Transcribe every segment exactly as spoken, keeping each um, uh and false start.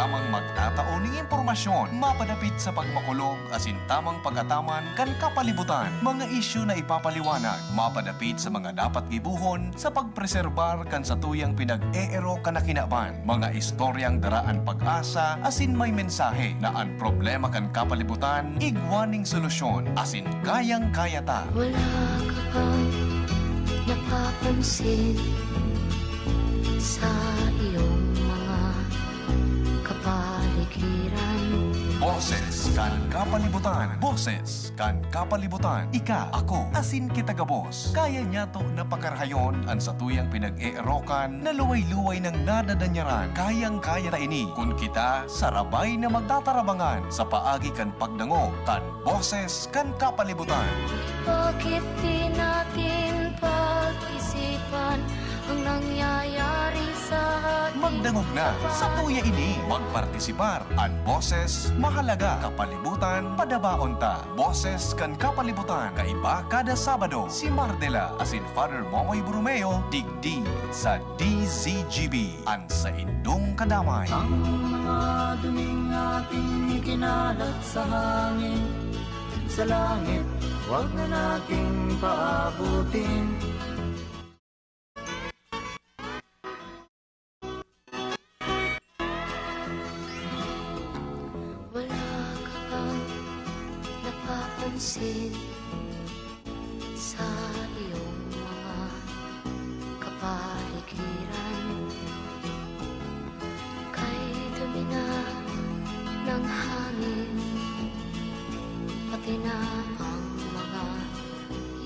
Tamang magtatao ning impormasyon mapadapit sa pagmakulog asin tamang pag-ataman kan kapalibutan, mga isyu na ipapaliwanag mapadapit sa mga dapat gibohon sa pagpreserbar kan satuyang pinag-eero kan kinaban, mga istoryang dara an pag-asa asin may mensahe na an problema kan kapalibutan igwa ning solusyon asin kayang-kaya ta. Wala ka bang napapansin sa iyong mga kapaligiran? Boses kan kapalibutan. Boses kan kapalibutan. Ika, ako, asin kita gabos. Kaya niyato na pakarahayon an satuyang pinag-eerokan na luway-luway nang nadadanyaran. Kayang-kaya ta ini kun kita sarabay na magtatarabangan sa paagi kan pagdangog kan Boses kan Kapalibutan. Bakit di natin pag-isipan ang nangyayari sa ating Magdangog na sa kapaligiran? Tuya ini, magpartisipar. An boses, mahalaga. Kapalibutan, padabaon ta. Boses kan Kapalibutan, kaiba kada Sabado. Si Mardela asin Father Momoy Borromeo, digdi sa D Z G B. An saindong kadamay. Ang mga duning ating ikinalat sa hangin, sa langit, wag na nating paabutin. Wala ka bang napapansin sa iyong mga kapaligiran? Kay dumi na ng hangin, pati na ang mga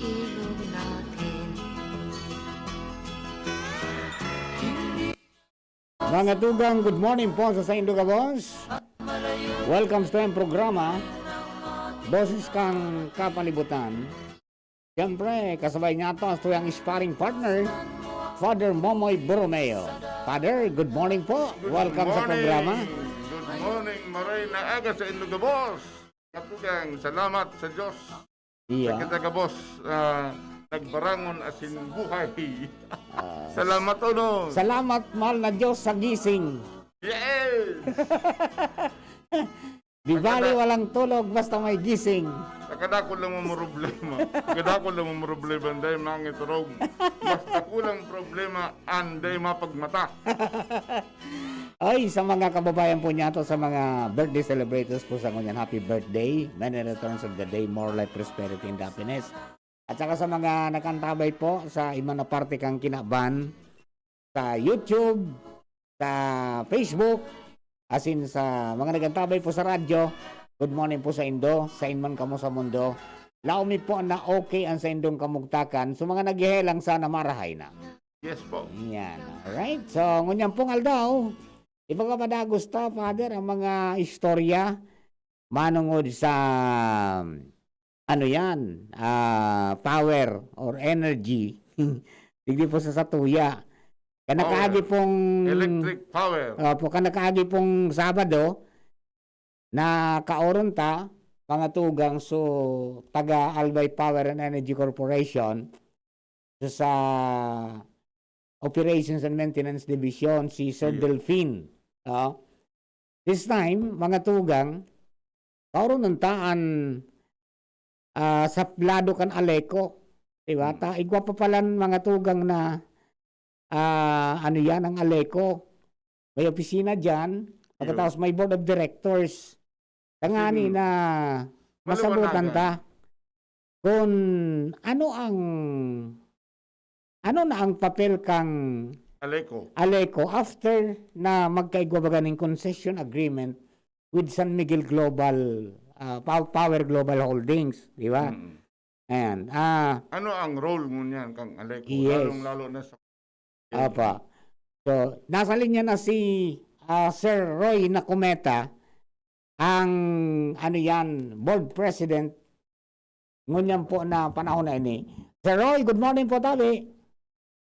ilog natin. Mga tugang, good morning po sa saindo gabos. Welcome sa tuyang programa, Boses kan Kapalibutan. Siyempre, kasabay niyato an tuyang sparring partner, Father Momoy Borromeo. Father, good morning po. Good Welcome sa morning. Programa. Good morning, maray na aga saindo gabos. Mga tugang, salamat sa Diyos. Iya. Sa kita gabos, ah, nagbarangon asin buhay. Ah, Salamat, Ono. Salamat, mahal na Diyos, sa gising. Yes! Di bali Nakada- walang tulog, basta may gising. Nakadakol lang ang problema. Kadakol lang ang problema, dahil mangiturog. Mas dakulang problema, anday mapagmata. Ay, sa mga kababayan po niyato, sa mga birthday celebrators po sa ngunyan, happy birthday. Many returns of the day, more life, prosperity, and happiness. At saka sa mga nakantabay po sa iba na parte kan kinaban, sa YouTube, sa Facebook, asin sa mga nagantabay po sa radyo, good morning po saindo, sain man kamo sa mundo. Laom mi po na okay an saindong kamugtakan. So, mga naghehelang, sana marahay na. Yes po. Yan. Alright. So, ngunyan pong aldaw, ipagpapadagos ta, Father, ang mga istorya manungod sa, ano yan, ah, power or energy. Digdi po sa satuya. Power. Kanakaagi pong Electric power. Opo, kanakaagi pong Sabado, nakaoron ta, mga tugang, so, taga Albay Power and Energy Corporation, so, sa Operations and Maintenance Division, si Sir Iyo. Delfin. Ah, this time, mga tugang, kaoronon ta an, ah, sa lado kan Aleco, di ba? Hmm. Ta, igwa pa palan, mga tugang, na, ah, ano yan, ang Aleco. May opisina diyan, pagkatapos Iyo. may board of directors. Tangani Sige. na masabutan Maliwanagan. ta. Kun ano ang, ano na ang papel kang Aleco. Aleco after na magkaigwa baga ning concession agreement with San Miguel Global, ah, Pow-, Power Global Holdings, di ba? Mm. Ayan, ah, Ano ang role ngunyan kang Aleco? Yes. Lalong-lalo na sa Apa. So, nasa linya na si, ah, Sir Roy Nacometa, ang, ano yan, board president, ngunyan po na panahon na ini. Sir Roy, good morning po, tabi.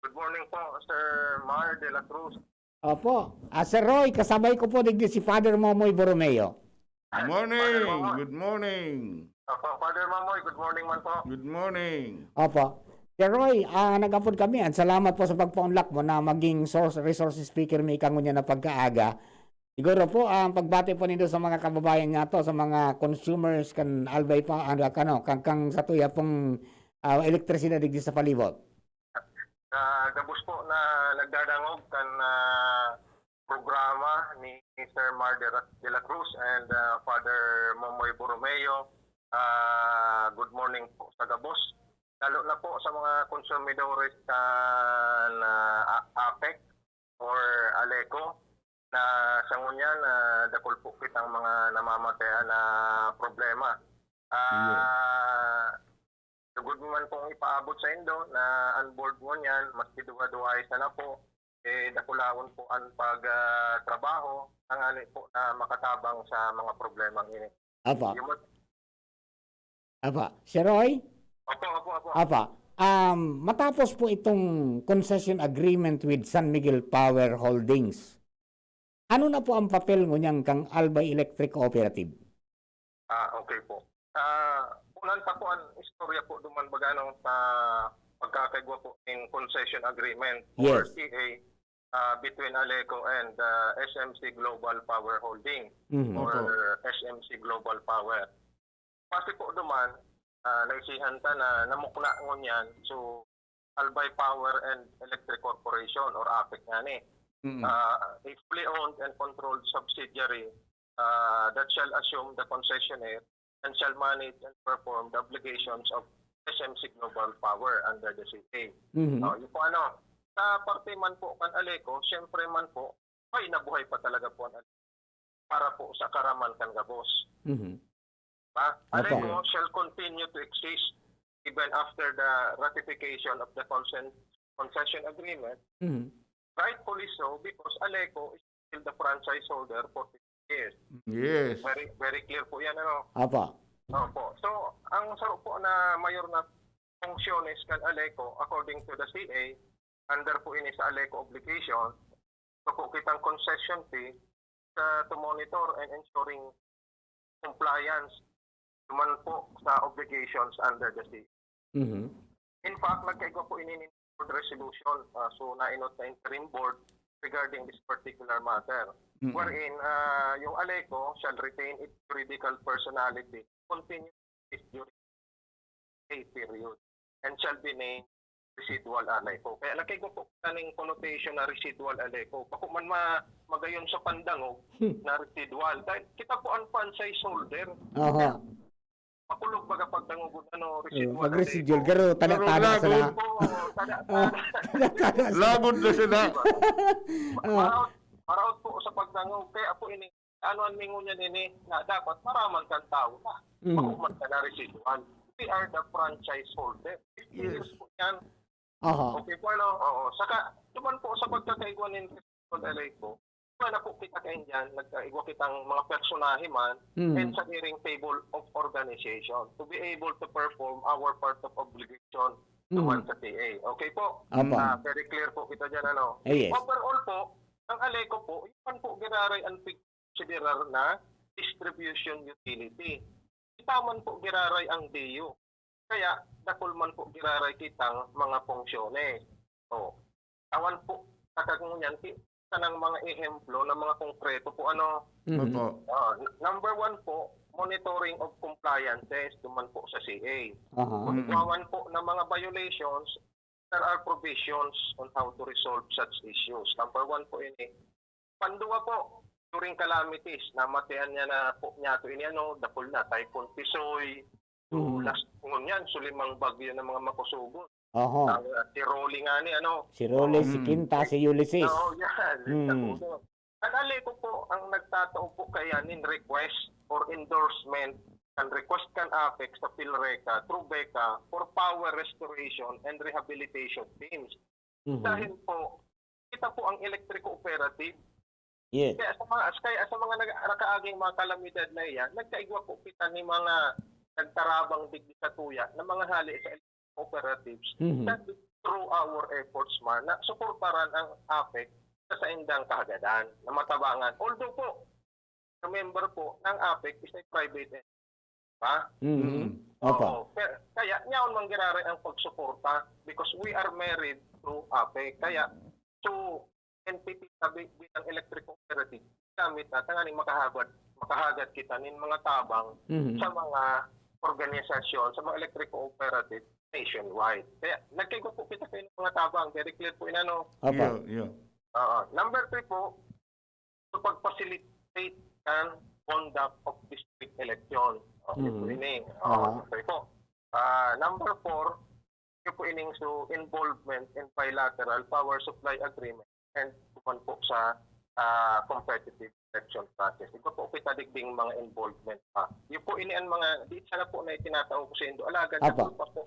Good morning po, Sir Mar de la Cruz. Opo. Ah, Sir Roy, kasabay ko po digdi si Father Momoy Borromeo. Good morning. Father Momoy. Good morning. Opo, Father Momoy, good morning man po. Good morning. Opo. Sir Roy, ah, nag-apod kami, at salamat po sa pagpaunlak mo na maging source, resource speaker mi ika ngunyan na pagkaaga. Siguro po, ang pagbati po nindo sa mga kababayan nato, sa mga consumers kan Albay pa, ano, kano, kang, kang sa tuya pong, ah, elektrisidad digdi sa palibot. Ah, gabos po na nagdadangog kan, ah, programa ni Sir Mar de, de la Cruz and, ah, Father Momoy Borromeo. Ah, good morning po sa gabos. Lalo na po sa mga konsumidores kan, ah, A-, APEC or ALECO na sa ngunyan, ah, dakul po kitang mga namamatean na problema. Ah, lugod man pong ipaabot sa indo na an board ngunyan, maski duwa-duwa sana po, eh, dakulaon po an pag, ah, trabaho, tanganing po na makatabang sa mga problemang ini. Apa. Yung mas- Apa. Sir Roy? Opo, opo, opo. Apa. Um, matapos po itong concession agreement with San Miguel Power Holdings, ano na po ang papel ngunyan kang Albay Electric Cooperative? Ah, okay po. Ah, unan pa po an istorya po duman baga, no, sa pagkakaigwa po ning concession agreement or Yes. C A, ah, between ALECO and, ah, S M C Global Power Holding Mhm. or Opo. S M C Global Power. Base po duman, ah, naisihan ta na namukna ngunyan, so, Albay Power and Electric Corporation or APEC ngani. Mm. Ah, a fully owned and controlled subsidiary, ah, that shall assume the concessionaire and shall manage and perform the obligations of S M C Global Power under the C A. Mhm. Oh, yun po ano, sa parte man po kan ALECO, siyempre man po, buhay na buhay pa talaga po ang ALECO para po sa karaman kan gabos. Mhm. Ba? Opo. ALECO shall continue to exist even after the ratification of the consent, concession agreement. Mhm. Rightfully so, because ALECO is still the franchise holder for fifty years. Yes. Very, very clear po yan, ano? Opo. Opo. So, ang saro po na mayor na funksyones kan ALECO, according to the C A, under po ini sa ALECO obligation, so po kitang concession fee sa to monitor and ensuring compliance naman po sa obligations under the C A. Mhm. In fact, nagkaigwa po ini nin board resolution, ah, so nainot na interim board regarding this particular matter, Mm. wherein, ah, yung ALECO shall retain its juridical personality continuously during a period and shall be named residual ALECO. Kaya nagkaigwa po kaning connotation na residual ALECO. Bako man ma-, magayon sa pandangog Hmm. na residual. Dahil kita po ang franchise holder. Aha. Makulog baga pagdangog, ano, Oo, residual pag ALECO. Residual, garo, tada-tada Pero sana. Opo, tada-tada. Tada-tada sana. Lagod na sana. Di ba? Ah. Maraot, maraot po sa pagdangog. Kaya po ini, ano an mingon niya nini, na dapat maraman kan tawo na. Mm. Bako man ka na residual. We are the franchise holder. Yes. Experience po yan. Aha. Okay po, ano? Oo. Saka, duman po sa pagkakaigwa nin Quezon Elite po, wala na po kita kaindiyan, nagkaigwa kitang mga personahe man, Mm. and sa hearing table of organization to be able to perform our part of obligation Mm. duman sa C A. Okay po? Apa. Ah, very clear po kita dyan, ano? Eh, yes. Overall po, ang ALECO po, yun po giraray ang pig-, considerar na distribution utility. Kita man po giraray ang D U. Kaya, dakul man po giraray kitang mga funksyones. O, tawan po, takag ngunyan, ki-, kanang mga ehemplo ng mga konkreto po, ano? Mhm. Opo. Ah, n-, number one po, monitoring of compliances, duman po sa C A. Aha. Mm-mm. Kung po ng mga violations, there are provisions on how to resolve such issues. Number one po ini. Pandua po, during calamities, namatian niya na po niya to ini, ano, dakul na, Typhoon Tisoy, so, Mm. last, ngunyan, so, limang bagyo na mga makusugod. Aha. Ang, ah, si Rolly nga ni, ano? Si Rolly, si Mm. Quinta, si Ulysses. Oo, yan. Mm. Nakusugod. An ALECO po ang nagtatao po kaya nin request or endorsement kan request kan APEC sa PhilReCa, through BECA, for power restoration and rehabilitation teams. Mhm. Dahil po, kita po ang electric cooperative. Yes. Kaya sa mga, kaya sa mga nag-, nakaaging mga kalamidad na iyan, nagkaigwa po kita ni mga nagtarabang digdi sa tuya na mga hali sa cooperatives Mhm. that through our efforts man, na suportaran ang APEC sa saindang kahagadan na matabangan. Although po, remember po, ang APEC is a private entity, ba? Mhm. Mm. Opo. Oo. Kaya, kaya yaon man giraray ang pagsuporta because we are married to APEC. Kaya, so, entity na bi-, bilang electric cooperative, gamit na tanganing makahagad, makahagad kita nin mga tabang Mhm. sa mga organisasyon, sa mga electric cooperative nationwide. Kaya nagkaigwa po kita sa inyong mga tabang. Very clear po inano. Opo. Iyo, iyo. Oo. Number three po, sa pag-facilitate kan conduct of district election. O, ito Mhm. ini. Oo, Aha. okay po. Ah, number four, ito po ining so involvement in bilateral power supply agreement and kuman po sa, ah, competitive election process. Ito po kita digding mga involvement pa. Yun po ini ang mga, di sana po na itinatao ko sa indo. Alagad Apo. Nagpo pa po.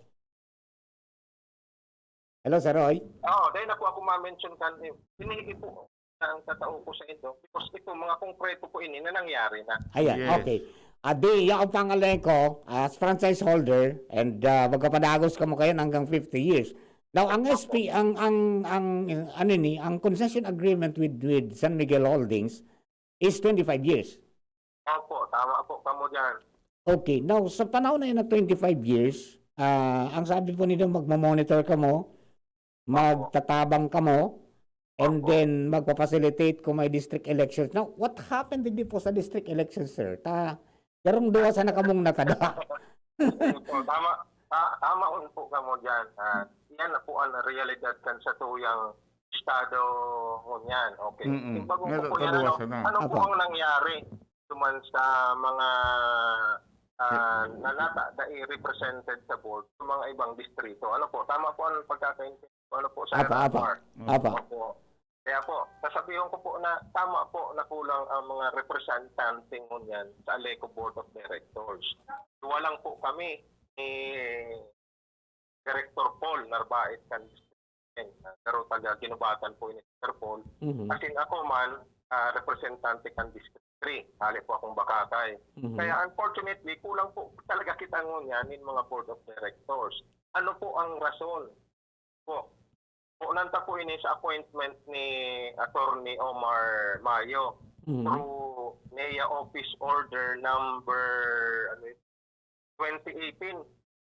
Hello, Sir Roy? Oo, dahil na po ako ma-mention kan, eh, hinihingi po ang katao ko sa indo because ito, mga konkreto po ini na nangyari na. Ayan, Yes. okay. Adi, yaon pang Aleco, as franchise holder, and, ah, magkapadagos kamo kayan hanggang fifty years. Now, ang Opo. S P, ang, ang, ang, ano ni, ang concession agreement with, with San Miguel Holdings is twenty-five years. Opo, tama po kamo dyan. Okay. Now, sa panahon na yun na twenty-five years, ah, ang sabi po nito, magmo-monitor kamo, Opo. magtatabang kamo, and Opo. then magpa-facilitate kung may district elections. Now, what happened digdi po sa district elections, sir? Ta, garong duwa sana kamong natada. Opo, tama, ta-, tama un po kamo dyan. Ah, yan na po ang realidad kan sa tuyang estado ngunyan. Okay. Mm-mm. Yung bagong Meron po yan, ano, kaluwasan na. ano po Apo. ang nangyari duman sa mga, ah, na nata-, dai represented sa board, sa mga ibang distrito? Ano po? Tama po ang pagkakaintindi ko, ano po, sa Apo, apo. R R R? Apo. Opo. Kaya po, sasabihin ko po na tama po na kulang ang mga representante ngunyan sa Aleco Board of Directors. Duwa lang po kami ni Director Paul Narbaez kan district, ah, pero taga Guinobatan po ini si Sir Paul. Mhm. As in, ako man, ah, representante kan District three. Hali po akong Bacacay. Mhm. Kaya unfortunately, kulang po talaga kita ngunyan nin mga board of directors. Ano po ang rason? Po, po nanta po ini sa appointment ni Attorney Omar Mayo Mhm. through NEA Office Order number, ano yun? twenty eighteen,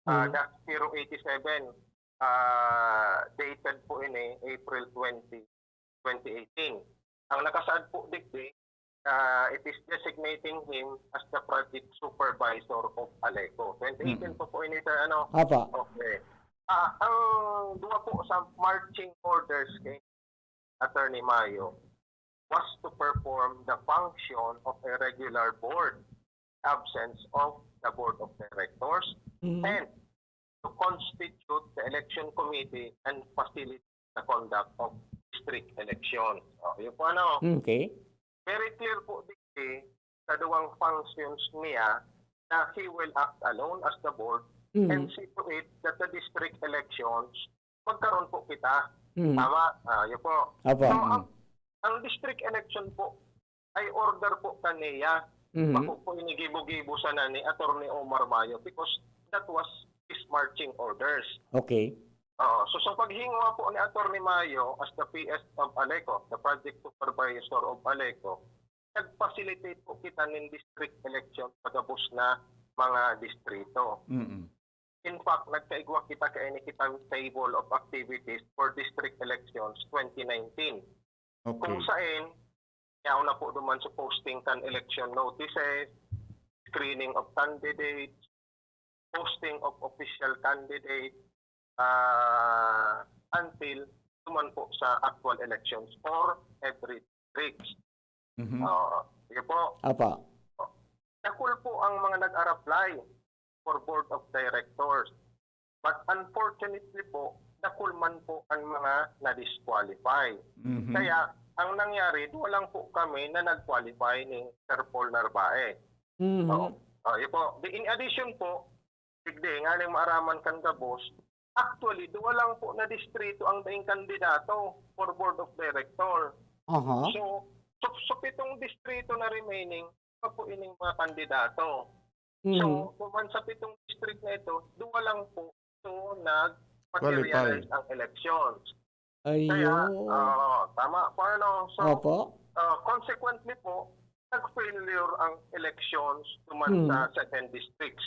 ah, Mhm. dash zero eighty-seven, ah, dated po ini April twenty, twenty eighteen. Ang nakasaad po digdi, ah, it is designating him as the project supervisor of Aleco. Twenty eighteen Mm. po po ini, sir, ano? Apa. Okay. Ah, ang duwa po sa marching orders kay Attorney Mayo was to perform the function of a regular board, absence of the board of directors, Mhm. and to constitute the election committee and facilitate the conduct of district election. O, yun po ano. Okay. Very clear po digdi sa duwang functions niya na he will act alone as the board Mhm. and see to it that the district elections magkaroon po kita. Mhm. Tama? Ah, yun po. Opo. So, Mm. ang, ang district election po ay order po kan NEA. Mhm. Bako po ini gibo-gibo sana ni Attorney Omar Mayo because that was his marching orders. Okay. Oo. So, sa paghingwa po ni Attorney Mayo as the P S of Aleco, the project supervisor of Aleco, nag-facilitate po kita nin district election sa gabos na mga distrito. Mm. In fact, nagkaigwa kita kaini kitang table of activities for district elections twenty nineteen. Okay. Kung sain, yaon na po duman sa posting kan election notices, screening of candidates, posting of official candidate, ah, until duman po sa actual elections for every districts. Mhm. Oo. Sige po. Apa. Dakul po ang mga nag-a-apply for board of directors. But unfortunately po, dakul man po ang mga na-disqualify. Mhm. Kaya, ang nangyari, duwa lang po kami na nag-qualify ni Sir Paul Narbaez. Mhm. Oo. Ah, yun po. Di, in addition po, digdi, nganing maaraman kan gabos, actually, duwa lang po na distrito ang daing kandidato for board of director. Aha. So, so, so pitong distrito na remaining, pa po ining mga kandidato. Mhm. So, kung man sa pitong district na ito, duwa lang po ito nag-materialize Qualify. ang elections. Kaya, Ayun. ah, tama po, ano? So, Opo. ah, consequently po, nag-failure ang elections duman Hmm. sa seven districts,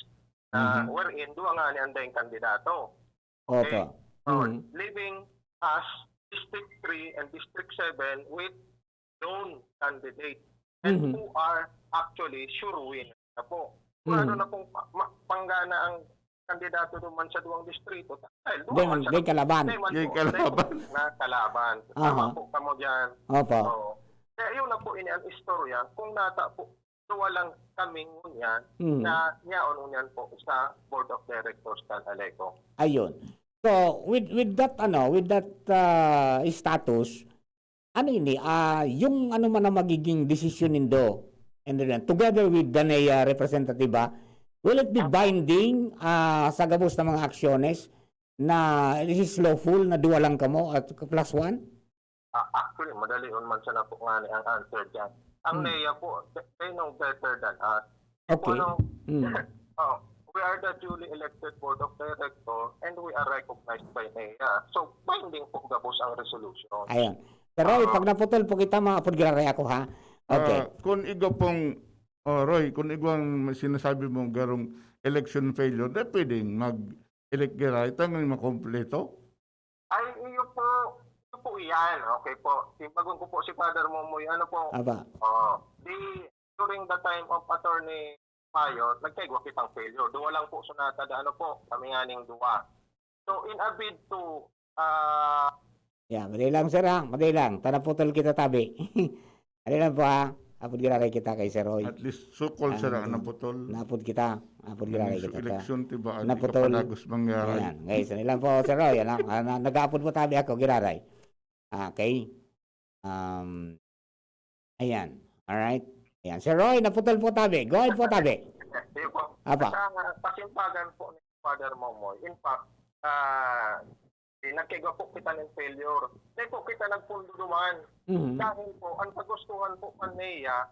ah, Mhm. wherein duwa nga ni ang daing kandidato. Okay? Opo. So, Hmm. leaving us District three and District seven with lone candidate. and Mhm. who are actually sure winner na po. Sigurado Mhm. na pong pa- ma- panggana ang kandidato duman sa duwang distrito. Dahil duwa Dahil man man, sa dahil kalaban. dahil man Dahil po, kalaban. dahil po na kalaban. Tama Aha. po kamo dyan. Opo. Oo. Kaya yun na po ini ang istorya. Kung nata po, duwa lang kami ngunyan Mm. na niyaon ngunyan po sa Board of Directors kan Aleco. Ayun. So, with with that ano, with that ah, status, ano ini, ah, yung ano man ang magiging desisyon nindo, and then, together with the NEA representative, ah, will it be binding ah, sa gabos na mga aksyones na this is lawful na duwa lang kamo at plus one? Ah, actually, madali man sana po nga ni ang answer dyan. Ang Hmm. NEA po, they they know better than us. Okay. Ano, Hmm. oh, we are the duly elected board of director and we are recognized by NEA. So, binding po gabos ang resolution. Ayun. Pero Roy, Oo. pag naputol po kita, mga apod giraray ako, ha? Okay. Ah, kung igwa pong, oh, Roy, kung igwang sinasabi mo garong election failure, di pwedeng mag-elect giraray, tangan makompleto? Ay, iyo po, iyo po iyan. Okay po. Simbagon ko po si Father Momoy. Ano po? Aba. Oh, di, during the time of Attorney Mayo, nagkaigwa kitang failure. Duwa lang po sunata da, ano po, kami nga ning duwa. So, in a bid to, ah, Yeah, madali lang, sir, ha? Madali lang. Tanaputol kita tabi. Madali lang po, ha? Apod giraray kita kay Sir Roy. At least, sukol Ah, sila yun. Naputol. Napod kita. Apod giraray Sa kita. eleksyon, tiba, Naputol. Kapalagos mangyari. Ayan, guys, ano lang po, Sir Roy, ano? Ah, na, nag-aapod po tabi ako, giraray. Okay. Um, ayan. Alright. Ayan. Sir Roy, naputol po tabi. Go ahead po tabi. Sige po. Apa. Sa pasimbagan po ni Father Momoy, in fact, ah, di nagkaigwa po kita ng failure. Di po kita nagpundo duman. Mhm. Dahil po, ang kagustuhan po kan NEA,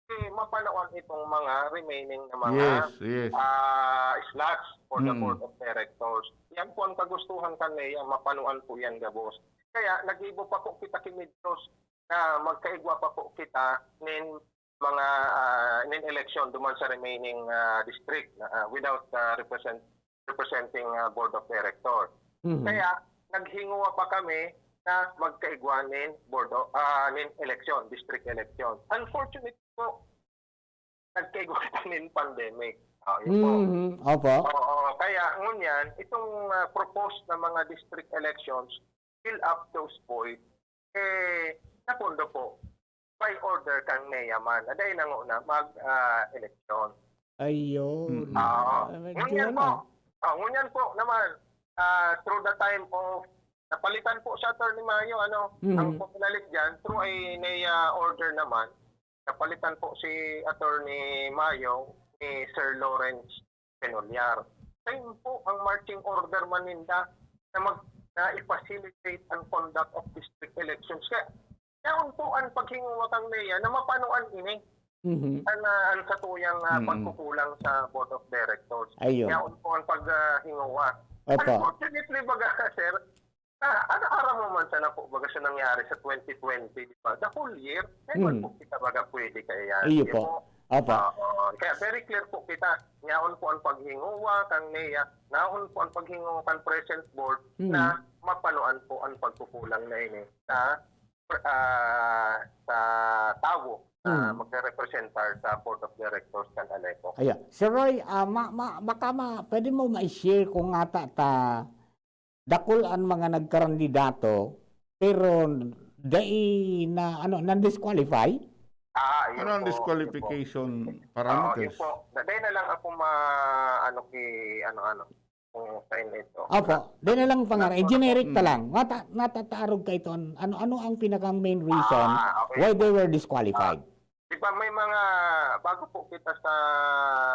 eh, mapanuan itong mga remaining na mga Yes, yes. ah, slots for the Mm. board of directors. Yan po ang kagustuhan kan NEA, mapanuan po yan gabos. Kaya nag-ibo pa po kita ki Medros na magkaigwa pa po kita nin mga ah, nin eleksyon duman sa remaining ah, district na, ah, without ah, represent representing ah, board of directors. Mhm. Kaya naghinguwa pa kami na magkaigwa nin board of, ah, nin eleksyon, district election. Unfortunately po, nagkaigwa pa nin pandemic. Ah, yun po. Mhm. Opo. Oo, kaya ngunyan, itong ah, proposed na mga district elections fill up those voids. Eh, napundo po, by order kan NEA man, na dai na nguna mag ah, eleksyon. Ayun. Mm. Oo. Ah, medyo Ngunyan ano. po, ah, ngunyan po naman, ah, through the time of, napalitan po si Attorney Mayo, ano, Mhm. ang pumilalik dyan, through a NEA order naman, napalitan po si Attorney Mayo ni Sir Lawrence Penoliar. Same po ang marching order man ninda na mag na i-facilitate ang conduct of district elections. Kaya yaon po ang paghinguwa kan NEA na mapanuan ini Mhm. ang, ah, ang satuyang ah, Mm. pagkukulang sa board of directors. Ayun. Yaon po ang paghinguwa. Opo. Unfortunately, baga, sir, ah, ano, aram mo man sana po, baga, sa nangyari sa twenty twenty, di ba? The whole year, may Mm. man po kita, baga, pwede kaya. Iyo Di po. Opo. Oo. Kaya very clear po kita. Yaon po ang paghinguwa kan NEA, yaon po ang paghinguwa kan present board Mm. na mapanuan po ang pagkukulang na ini sa ah, sa tawo na Mm. magre-representar sa board of directors kan Aleco. Ayan. Sir Roy, ah, ma, ma, baka ma, pwede mo ma-share kung ata ta dakul ang mga nagkarandidato pero dai na ano, na-disqualify? Ah, yun Ano ang po, yun disqualification po. Oo, parameters? Yun po. Dahil na lang ako ma, ano, ki, ano, ano, kung sa inyo ito. Opo, di na lang pangalan. Generic Mm. ta lang. Mata, natatarog ka ito. Ano, ano ang pinaka main reason Ah, okay. why they were disqualified? Di ba may mga, bago po kita sa,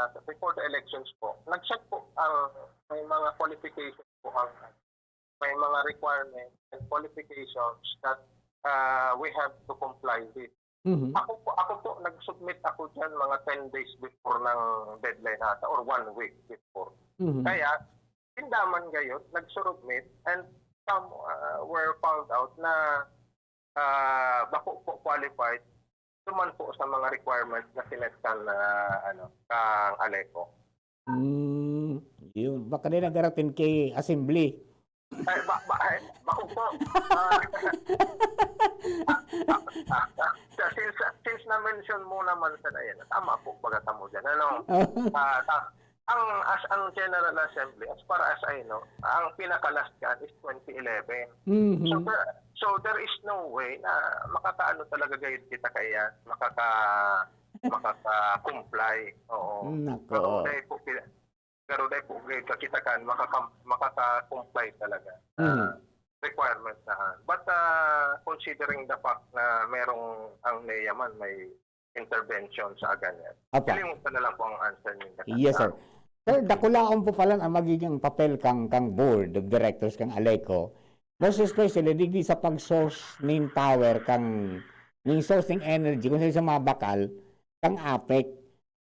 sa before the elections po, nag-check po ang, may mga qualifications po ang, may mga requirements and qualifications that ah, we have to comply with. Mhm. Ako po, ako po, nag-submit ako dyan mga ten days before ng deadline ata or one week before. Mhm. Kaya, tindaman gayon, nag-submit and some ah, were found out na ah, bako po qualified duman po sa mga requirements na sinet kan ah, ano, kang Aleco. Mm, yun. Baka din nagarating kay assembly. Ay, ba, ba, ay, bako Po, ah, since, since na-mention mo naman sa na yan, tama po baga kamo dyan, ano? Ah, ta-, ang, as, ang General Assembly, as far as I know, ang pinaka-last yan is twenty eleven. So, Mhm. there, so there is no way na makakaano talaga gayud kita kaya, makaka-, makaka-comply. Oo. Pero Nako. dahil po, pila-, pero dahil po, gayud ka kita kan, makaka-, makaka-comply talaga sa Mhm. requirement na. But, ah, considering the fact na merong ang NEA man, may intervention sa ganyan. Apa. Kalimutan na lang po ang answer niyo. Yes, sir. Sir, dakulaon po pala ang magiging papel kang, kang board of directors kang Aleco. Most especially, digdi sa pag-source ning power kang, ning source ning energy, kung sa mga bakal, kang APEC.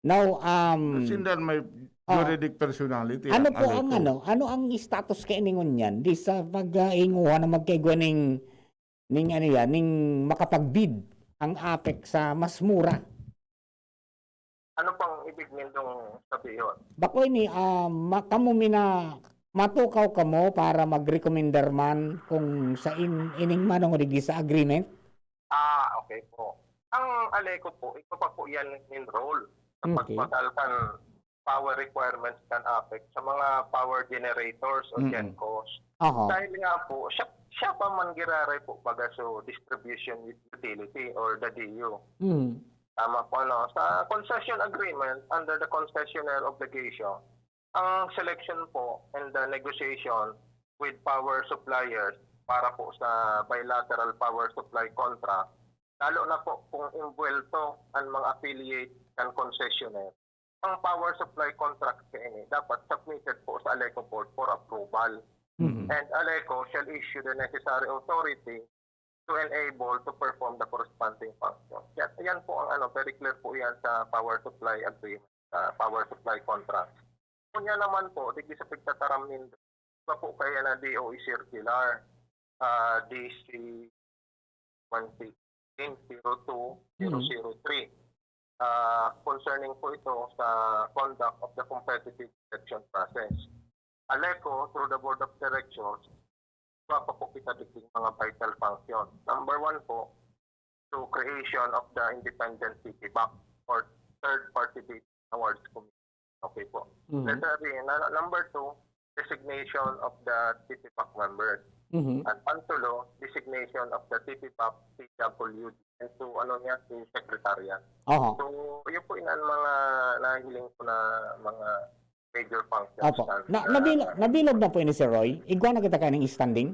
Now, um, Sindan may Ah. juridic personality. Ano ang po ang Aleco. ano? Ano ang status kay ningon niyan? Di sa pag-inguha na magkaigwa ning, ning ano yan, ning makapag-bid ang APEC sa mas mura? Ano pang ibig nindong sabihin? Bako ini, ah, ma-, kamo mina-, matukaw kamo para mag-recommender man kung sa in-, ining manong digdi sa agreement? Ah, okay po. Ang Aleco po, ito pa po yan enroll sa Okay. pagpagal kan power requirements kan APEC sa mga power generators o Mm-mm. GenCos. Aha. Dahil nga po, siya, siya pa man giraray po baga so distribution utility or the D U. Mm. Tama po, no? Sa concession agreement, under the concessionaire obligation, ang selection po and the negotiation with power suppliers para po sa bilateral power supply contract, lalo na po kung imbuwelto ang mga affiliate ng concessionaire, ang power supply contract kaini dapat submitted po sa Aleco Board for approval. Mm. And Aleco shall issue the necessary authority to enable to perform the corresponding function. Yan, yan po ang ano, very clear po yan sa power supply agreement, sa power supply contract. Kung yan naman po, digdi sa pagtataram nindo, iba po kaya na D O E circular, ah, D C one sixteen zero two zero zero three. Ah, concerning po ito sa conduct of the competitive selection process. Aleco, through the Board of Directors, iba pa po kita digding mga vital function. Number one po, to creation of the independent city back or third party bid awards committee. Okay po. Mhm. Letter B, na, number two, designation of the city back members. Mhm. At pantulo, designation of the city back C W D and to, ano niya, to secretariat. Aha. So, yun po yung mga nahiling ko na mga major functions. Apo. And, Na, uh, nabil-, nabilog na po ini, Sir Roy? Igwa na kita kaning standing?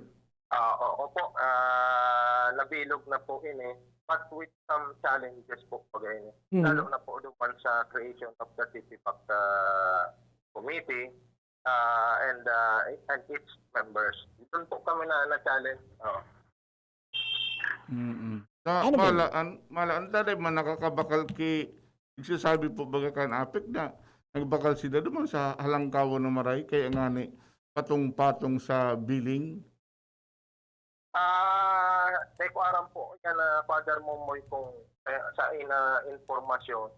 Ah, oo po. Ah, nabilog na po ini, but with some challenges po pag ini. Mhm. Lalo na po duman sa creation of the city back, ah, committee, ah, and, ah, and its members. Doon po kami na, na-challenge. Oo. Mm-mm. Na, Ano ba yun? Malaan, malaan tayo man nakakabakal ki, nagsasabi po baga kan APEC na nagbakal sila duman sa Halangkawan na Maray, kaya nga ni patong-patong sa billing. Ah, di ko aram po yan, ah, Father Momoy, kung, eh, sa ina impormasyon.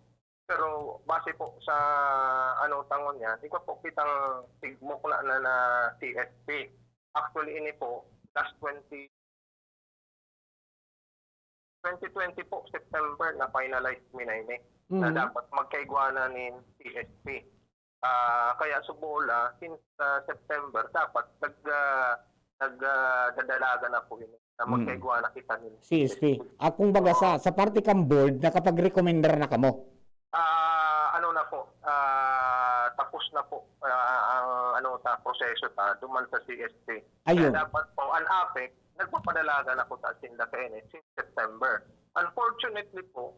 Pero base po sa ano tangon niya, di ko po kitang tigmok na, na, na C S P. Actually, ini po, last twenty, twenty twenty po, September, na-finalize mi na ini, na Mhm. dapat magkaigwa na nin C S P. Ah, kaya subola, since, ah, September, dapat nag, ah, nag, ah, dadalagan na po ini, na Mm. magkaigwa na kita nin C S P. Ah, kung baga sa, sa parte kang board, nakapag-recommender na kamo? Ah, ano na po, ah, tapos na po, ah, ang ano ta, proseso ta, duman sa C S P. Ayun. Kaya dapat po, ang APEC, nagpapadalagan na po ta sinda kaini since September. Unfortunately po,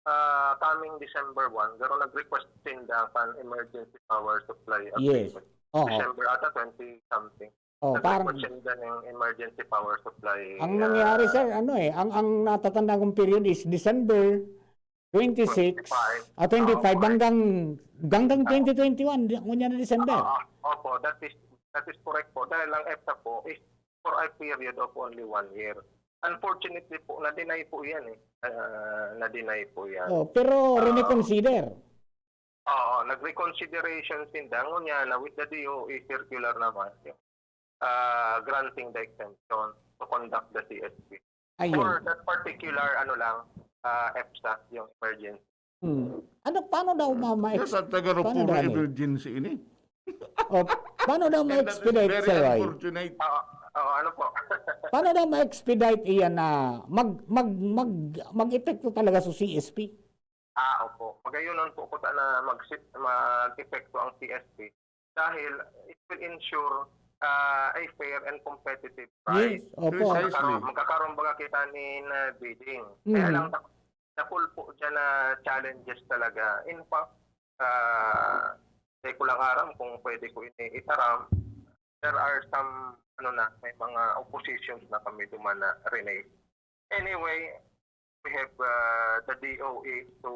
ah, coming December one, garo nag-request sinda kan emergency power supply Yes. agreement. Oo. December ata twenty something. Oh, parang, Nag-request sinda ng emergency power supply. ang ah, nangyari, sir, ano eh, ang, ang natatanda kong period is December twenty-six, Twenty-five. ah, twenty-five, Ah, okay. hanggang, hanggang twenty twenty-one, di-, ngunyan na December. Ah, opo, that is, that is correct po. Dahil ang EPSA po is for a period of only one year. Unfortunately po, na-deny po yan eh. Ah, na-deny po yan. Oh, pero Ah. reconsider. Oo, nag-reconsideration sinda. Ngunyan na with the D O E circular naman. Yun. ah, granting the exemption to conduct the C S P. Ayun. For that particular, ano lang, ah, EPSA, yung emergency. Hmm. Ano, paano daw ma-, ma-, Yes, at taga paano Rupuro daw, ano? Emergency ini. O, paano daw And that is ma-expedite, very Sir Roy? Unfortunate. Oo, oo, ano po? Paano daw ma-expedite iyan na mag-, mag-, mag-, mag-epekto talaga sa C S P? Ah, opo. Magayonon po ko sana mag-, mag-epekto ang C S P dahil it will ensure, ah, a fair and competitive price. Yes, opo. Precisely. Magkakaroon, magkakaroon baga kita nin, ah, bidding. Kaya Mhm. lang, nak-, nakul po dyan na challenges talaga. In fact, ah, di ko lang aram kung pwede ko ini itaram. There are some, ano na, may mga oppositions na kami duman na, Rene. Anyway, we have, uh, the D O E to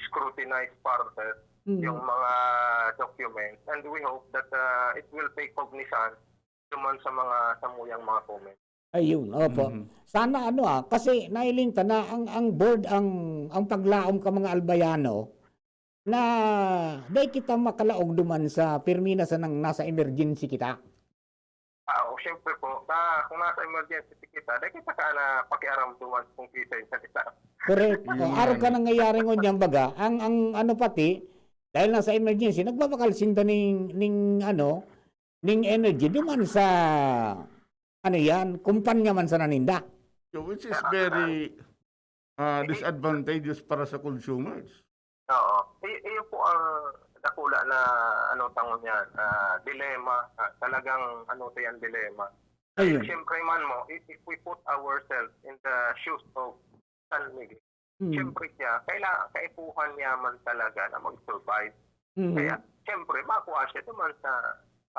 scrutinize further Mm. yung mga documents, and we hope that, uh, it will take cognizance duman sa mga samuyang mga comments. Ayun, opo. Mhm. Sana ano, ah, kasi nahiling ta na ang, ang board, ang, ang paglaom ka mga Albayano, na dai kita makalaog duman sa pirmi na sanang nasa emergency kita. Ah, oo, siyempre po. Na, kung nasa emergency kita, dai kita ka na pakiaram duman kung kita yung salita. Correct. Yun O, arog yan. Ka nangyayari ngunyan, baga, ang, ang ano pati, dahil nasa emergency, nagbabakal sinda ning, ning ano, ning energy duman sa, ano yan, kumpanya man sa naninda. So, which is very, ah, Hindi. disadvantageous para sa consumers. Oo. I-, iyon po ang dakula na, ano, tangon niyan, ah, dilema. Ah, talagang, ano, to yan, dilema. Ayun. Siyempre man mo, if, if we put ourselves in the shoes of San Miguel, Mm. siyempre siya, kaila-, kaipuhan niya man talaga na mag-survive. Mm. Kaya, siyempre, makuha siya naman sa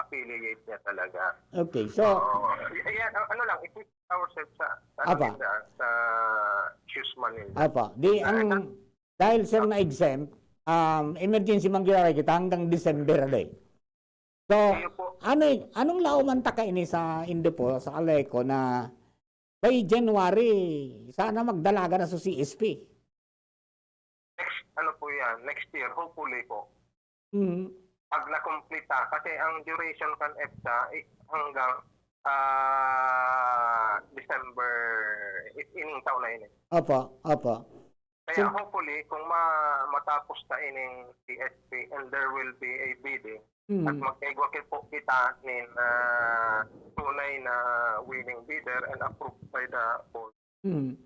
affiliate niya talaga. Okay, so Oo. Y-, ayan, a-, ano lang, if we put ourselves sa, sa Apa. nila, sa shoes man nila. Apa. Di, Ah, ang, ito dahil, sir, na-exempt, um, emergency man giraray kita hanggang December, ali. So, Iyo po. ano y-, anong laoman ta kaini sa Indopo, sa Aleco, na by January, sana magdalaga na sa C S P? Next, ano po yan? Next year, hopefully po. Mhm. Pag nakumplita, kasi ang duration kan EPSA is hanggang, ah, December, i-, ining taon na ini. Opo, opo. Kaya So hopefully, kung ma-, matapos ta ining C S P and there will be a bidding, Mm. at magkaigwa ki-, po kita nin, ah, tunay na winning bidder and approved by the board, Mm.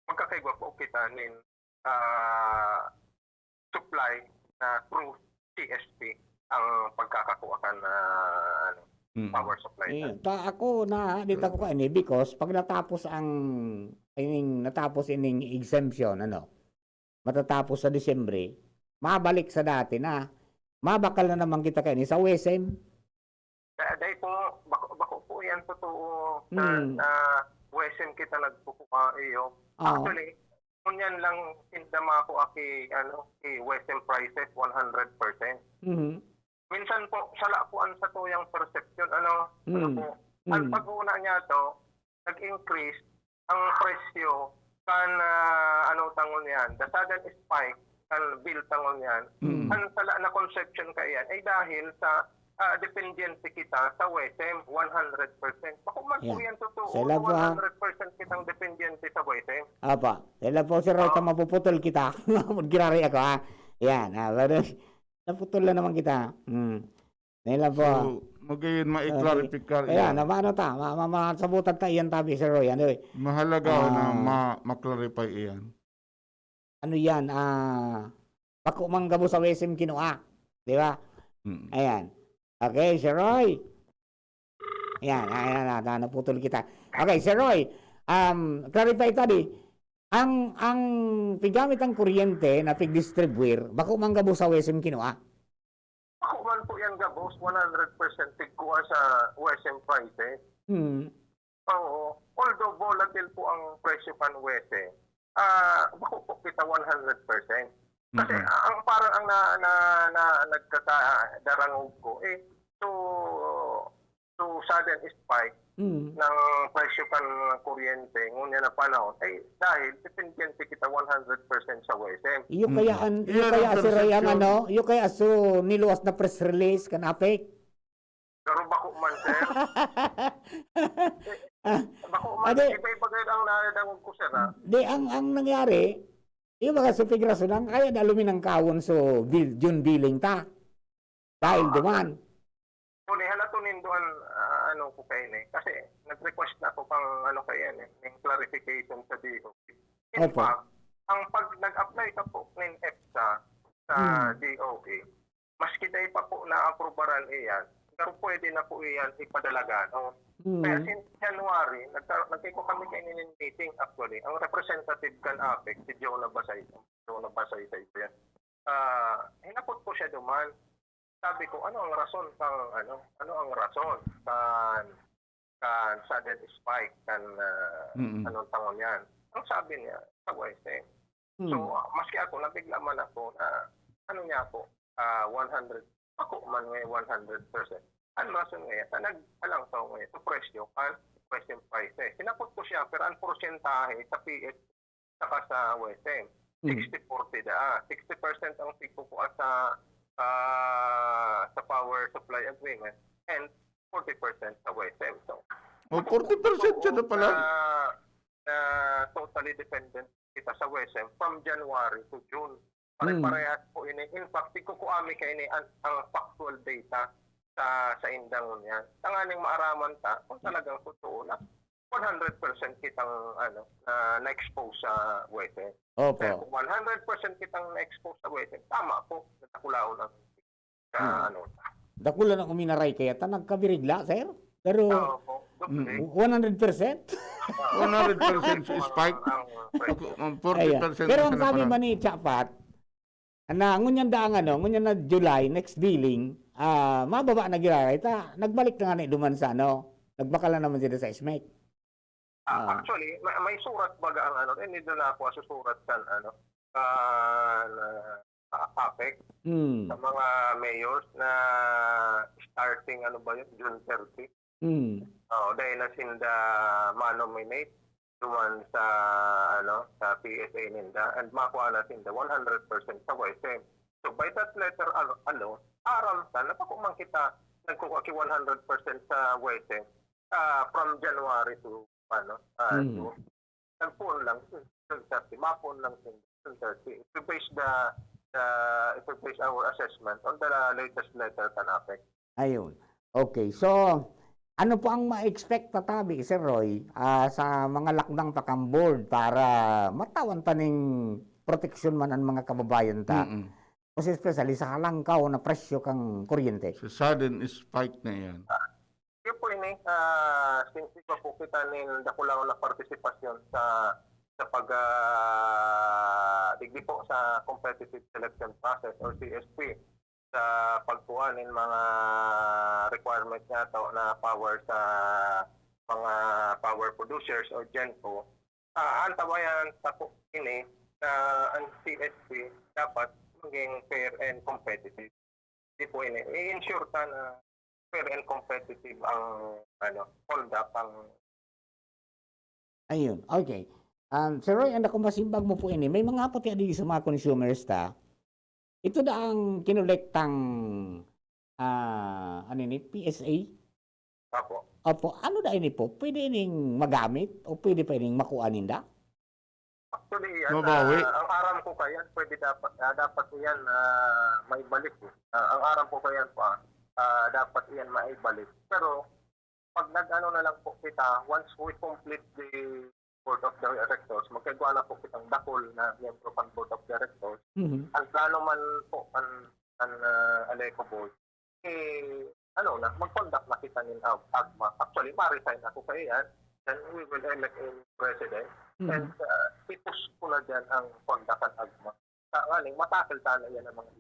magkakaigwa po kita nin, ah, supply na through C S P ang pagkakakua kan, ah, ano, Mm. power supply Ayun. na. Ta-, ako, na, dito ako kaini, because pag natapos ang, ining, natapos ining exemption, ano, matatapos sa Disyembre, mabalik sa dati na, mabakal na naman kita kaini sa WESM. Da-, dai po, bako, bako po yan totoo, sir, Mm. na WESM kita nagkukuha, iyo. Oo. Actually, ngunyan lang sinda makua ki, ano, ki WESM prices, one hundred percent. Mhm. Minsan po, sala po an satuyang perception, ano, ano Mm. po. Ang Mm. pag-una niya to, nag-increase ang presyo kan, ah, ano tangon yan, the sudden spike kan bill tangon yan. Mm. Ang sala na conception kaiyan ay dahil sa, ah, dependyente kita sa WESM, one hundred percent. Bako man po Yeah. yan totoo, Sila po, ha? one hundred percent kitang dependyente sa WESM. Apa, sila po, sir, Oo. ta mapuputol kita. Giraray ako, ha? Yan, ah, pero naputol na naman kita. Hmm. Yan lang po. So, magayon Okay. maiklaripikar Ayan, iyan. na, ano ta, ma-, ma-, masabutan ta iyan tabi, Sir Roy, ano eh. Mahalaga na Ah. ma-, ma-clarify iyan. Ano yan, ah, bako man gabos sa WESM kinua. Di ba? Mm. Ayan. Okay, Sir Roy. Ayan, ayan, na, na, naputol kita. Okay, Sir Roy, um, clarify ta di. Ang, ang piggamit ang kuryente na pigdistribuir, bako man gabos sa WESM kinua? Ako man po yan gabos, one hundred percent tigkuha sa WESM prices. Hmm. Oo. Although volatile po ang presyo kan WESM, ah, bako po kita one hundred percent. Kasi Mm-mm. ang parang ang na, na, na nagkakadarangog ko, eh, so, so sudden spike Mm. ng presyo kan kuryente, ngunyan na panahon, ay dahil dependyente kita one hundred percent sa WESM. Iyo kaya Mm. an-, iyo Iyan ang kaya si Roy ang perception. ano, iyo kaya so niluwas na press release kan APEC? Pero bako man, sir. Eh, bako man, ade, iba-iba gayud ang nadangog ko, sir, ha? Di, ang, ang nangyari, yung mga supig rason ang kaya na luminangkawon so bil-, June billing ta. Dahil duman. Kung ihalato nindo an, ah, ano ko kaini, kasi nag-request na ako kang ano kaini, ng clarification sa D O E. In fact, ang pag nag-apply ka po nin EPSA sa D O E, maski dai pa po naaprubaran iyan, pero pwede na po iyan ipadalaga, no? Kaya since January, nagka-, nagkiko kami kaini nin meeting actually. Ang representative kan APEC, si Jonah Basay, Jonah Basay sa iyan. Ah, hinapot ko siya duman. Sabi ko, "Ano ang rason kang, ano, ano ang rason kan, kan sudden spike kan, ah, Mm. anong tangon yan?" Ang sabi niya, sa Y S M. So, Mm. ah, maski ako, nabigla man ako na, ano niya ako, ah, one hundred, ako man may one hundred percent. Ang rason nga yan, sa nag-, alang tao nga yan, sa presyo, kan presyo price eh. Sinapot ko siya, pero ang porsyentahe sa P S saka sa Y S M, Mm. sixty forty daa. Sixty percent ang pigkukua sa, ah, sa power supply agreement and forty percent sa Y S M. So, Oh, forty percent siya na pala. Sa, na totally dependent kita sa Y S M from January to June. Pare-parehas po ini. In fact, tigkukua mi kaini ang, ang factual data sa, sa indang niya. Tanganing maaraman ta kung talagang totoo na one hundred percent kitang, ano, na, na-expose sa Y S M. Opo. Kaya kung one hundred percent kitang na-expose sa Y S M, tama po, natakulaon ang sa, Mm. ano. Dakula na kuminaray kaya ta nagkabirigla, sir? Pero, Oo po. Mm, one hundred percent? One hundred percent spike? Ang, ang presyo. Ang forty percent. Ayan. Pero ang sabi man ni Chapat, na ngunyan daang ano, ngunyan na July, next billing, ah, mababa na giraray ta, nagbalik na nga ni duman sa ano, nagbakal na naman sila sa SMEC. Ah, Ah. actually, may, may surat baga ang ano, eh, nidala ako sa surat kan, ano, kan, ah, APEC, Hmm. sa mga mayors na starting, ano ba yun, June thirty. Hmm. Oo, dahil na sinda ma-nominate duman sa, ano, sa P S A ninda, and makuha na sinda one hundred percent sa Y S M. So, by that letter alo-, alone, aram ta na bako man kita nagkukuha ki one hundred percent sa Y S M, ah, from January to, ano, ah, Mm. June. Nagpoon lang, June thirty, mapoon lang, June thirty. If you base the, the, if you base our assessment on the latest letter kan APEC. Ayun. Okay, so, ano po ang ma-expect ta tabi, Sir Roy, ah, sa mga lakdang ta kan board para matawan ta ning proteksyon man an mga kababayan ta? Mm-mm. Kasi especially sa halangkaw na presyo kan kuryente. Sa sudden spike na yan. Yun po ini, ah, since iba po kita nin dakulaw na partisipasyon sa, sa pag, ah, digdi po sa competitive selection process or C S P, sa pagkuha nin mga requirements niya to na power sa mga power producers o GenCo, ah, antabayanan ta po ini na ang C S P dapat maging fair and competitive. Di po ini, i-ensure ta na fair and competitive ang, ano, conduct ang Ayun, okay. Um, Sir Roy, an dakong masimbag mo po ini, may mga hapot ya digdi sa mga consumers ta. Ito daang kinolektang, ah, ano ini, P S A? Opo. Opo. Ano da ini po? Pwede ining magamit o pwede pa ining makua ninda? Actually, yan, Mabawi? ah, ang aram ko kayan, pwede dapat, ah, dapat iyan, ah, maibalik, eh. Ah, ang aram ko kayan pa, ah, dapat iyan maibalik. Pero, pag nag-ano na lang po kita, once we complete the board of directors, magkaigwa na po kitang dakul na miyembro kan board of directors. Mhm. Ang plano man po kan, kan, ah, Aleco board, eh, ano na, mag-conduct na kita nin ag-, agma. Actually, ma-resign ako kaya yan. Then we will elect a president. Mhm. And, ah, i-push ko na dyan ang conduct ng agma. Sa, ano, matakil sana yan ang mga,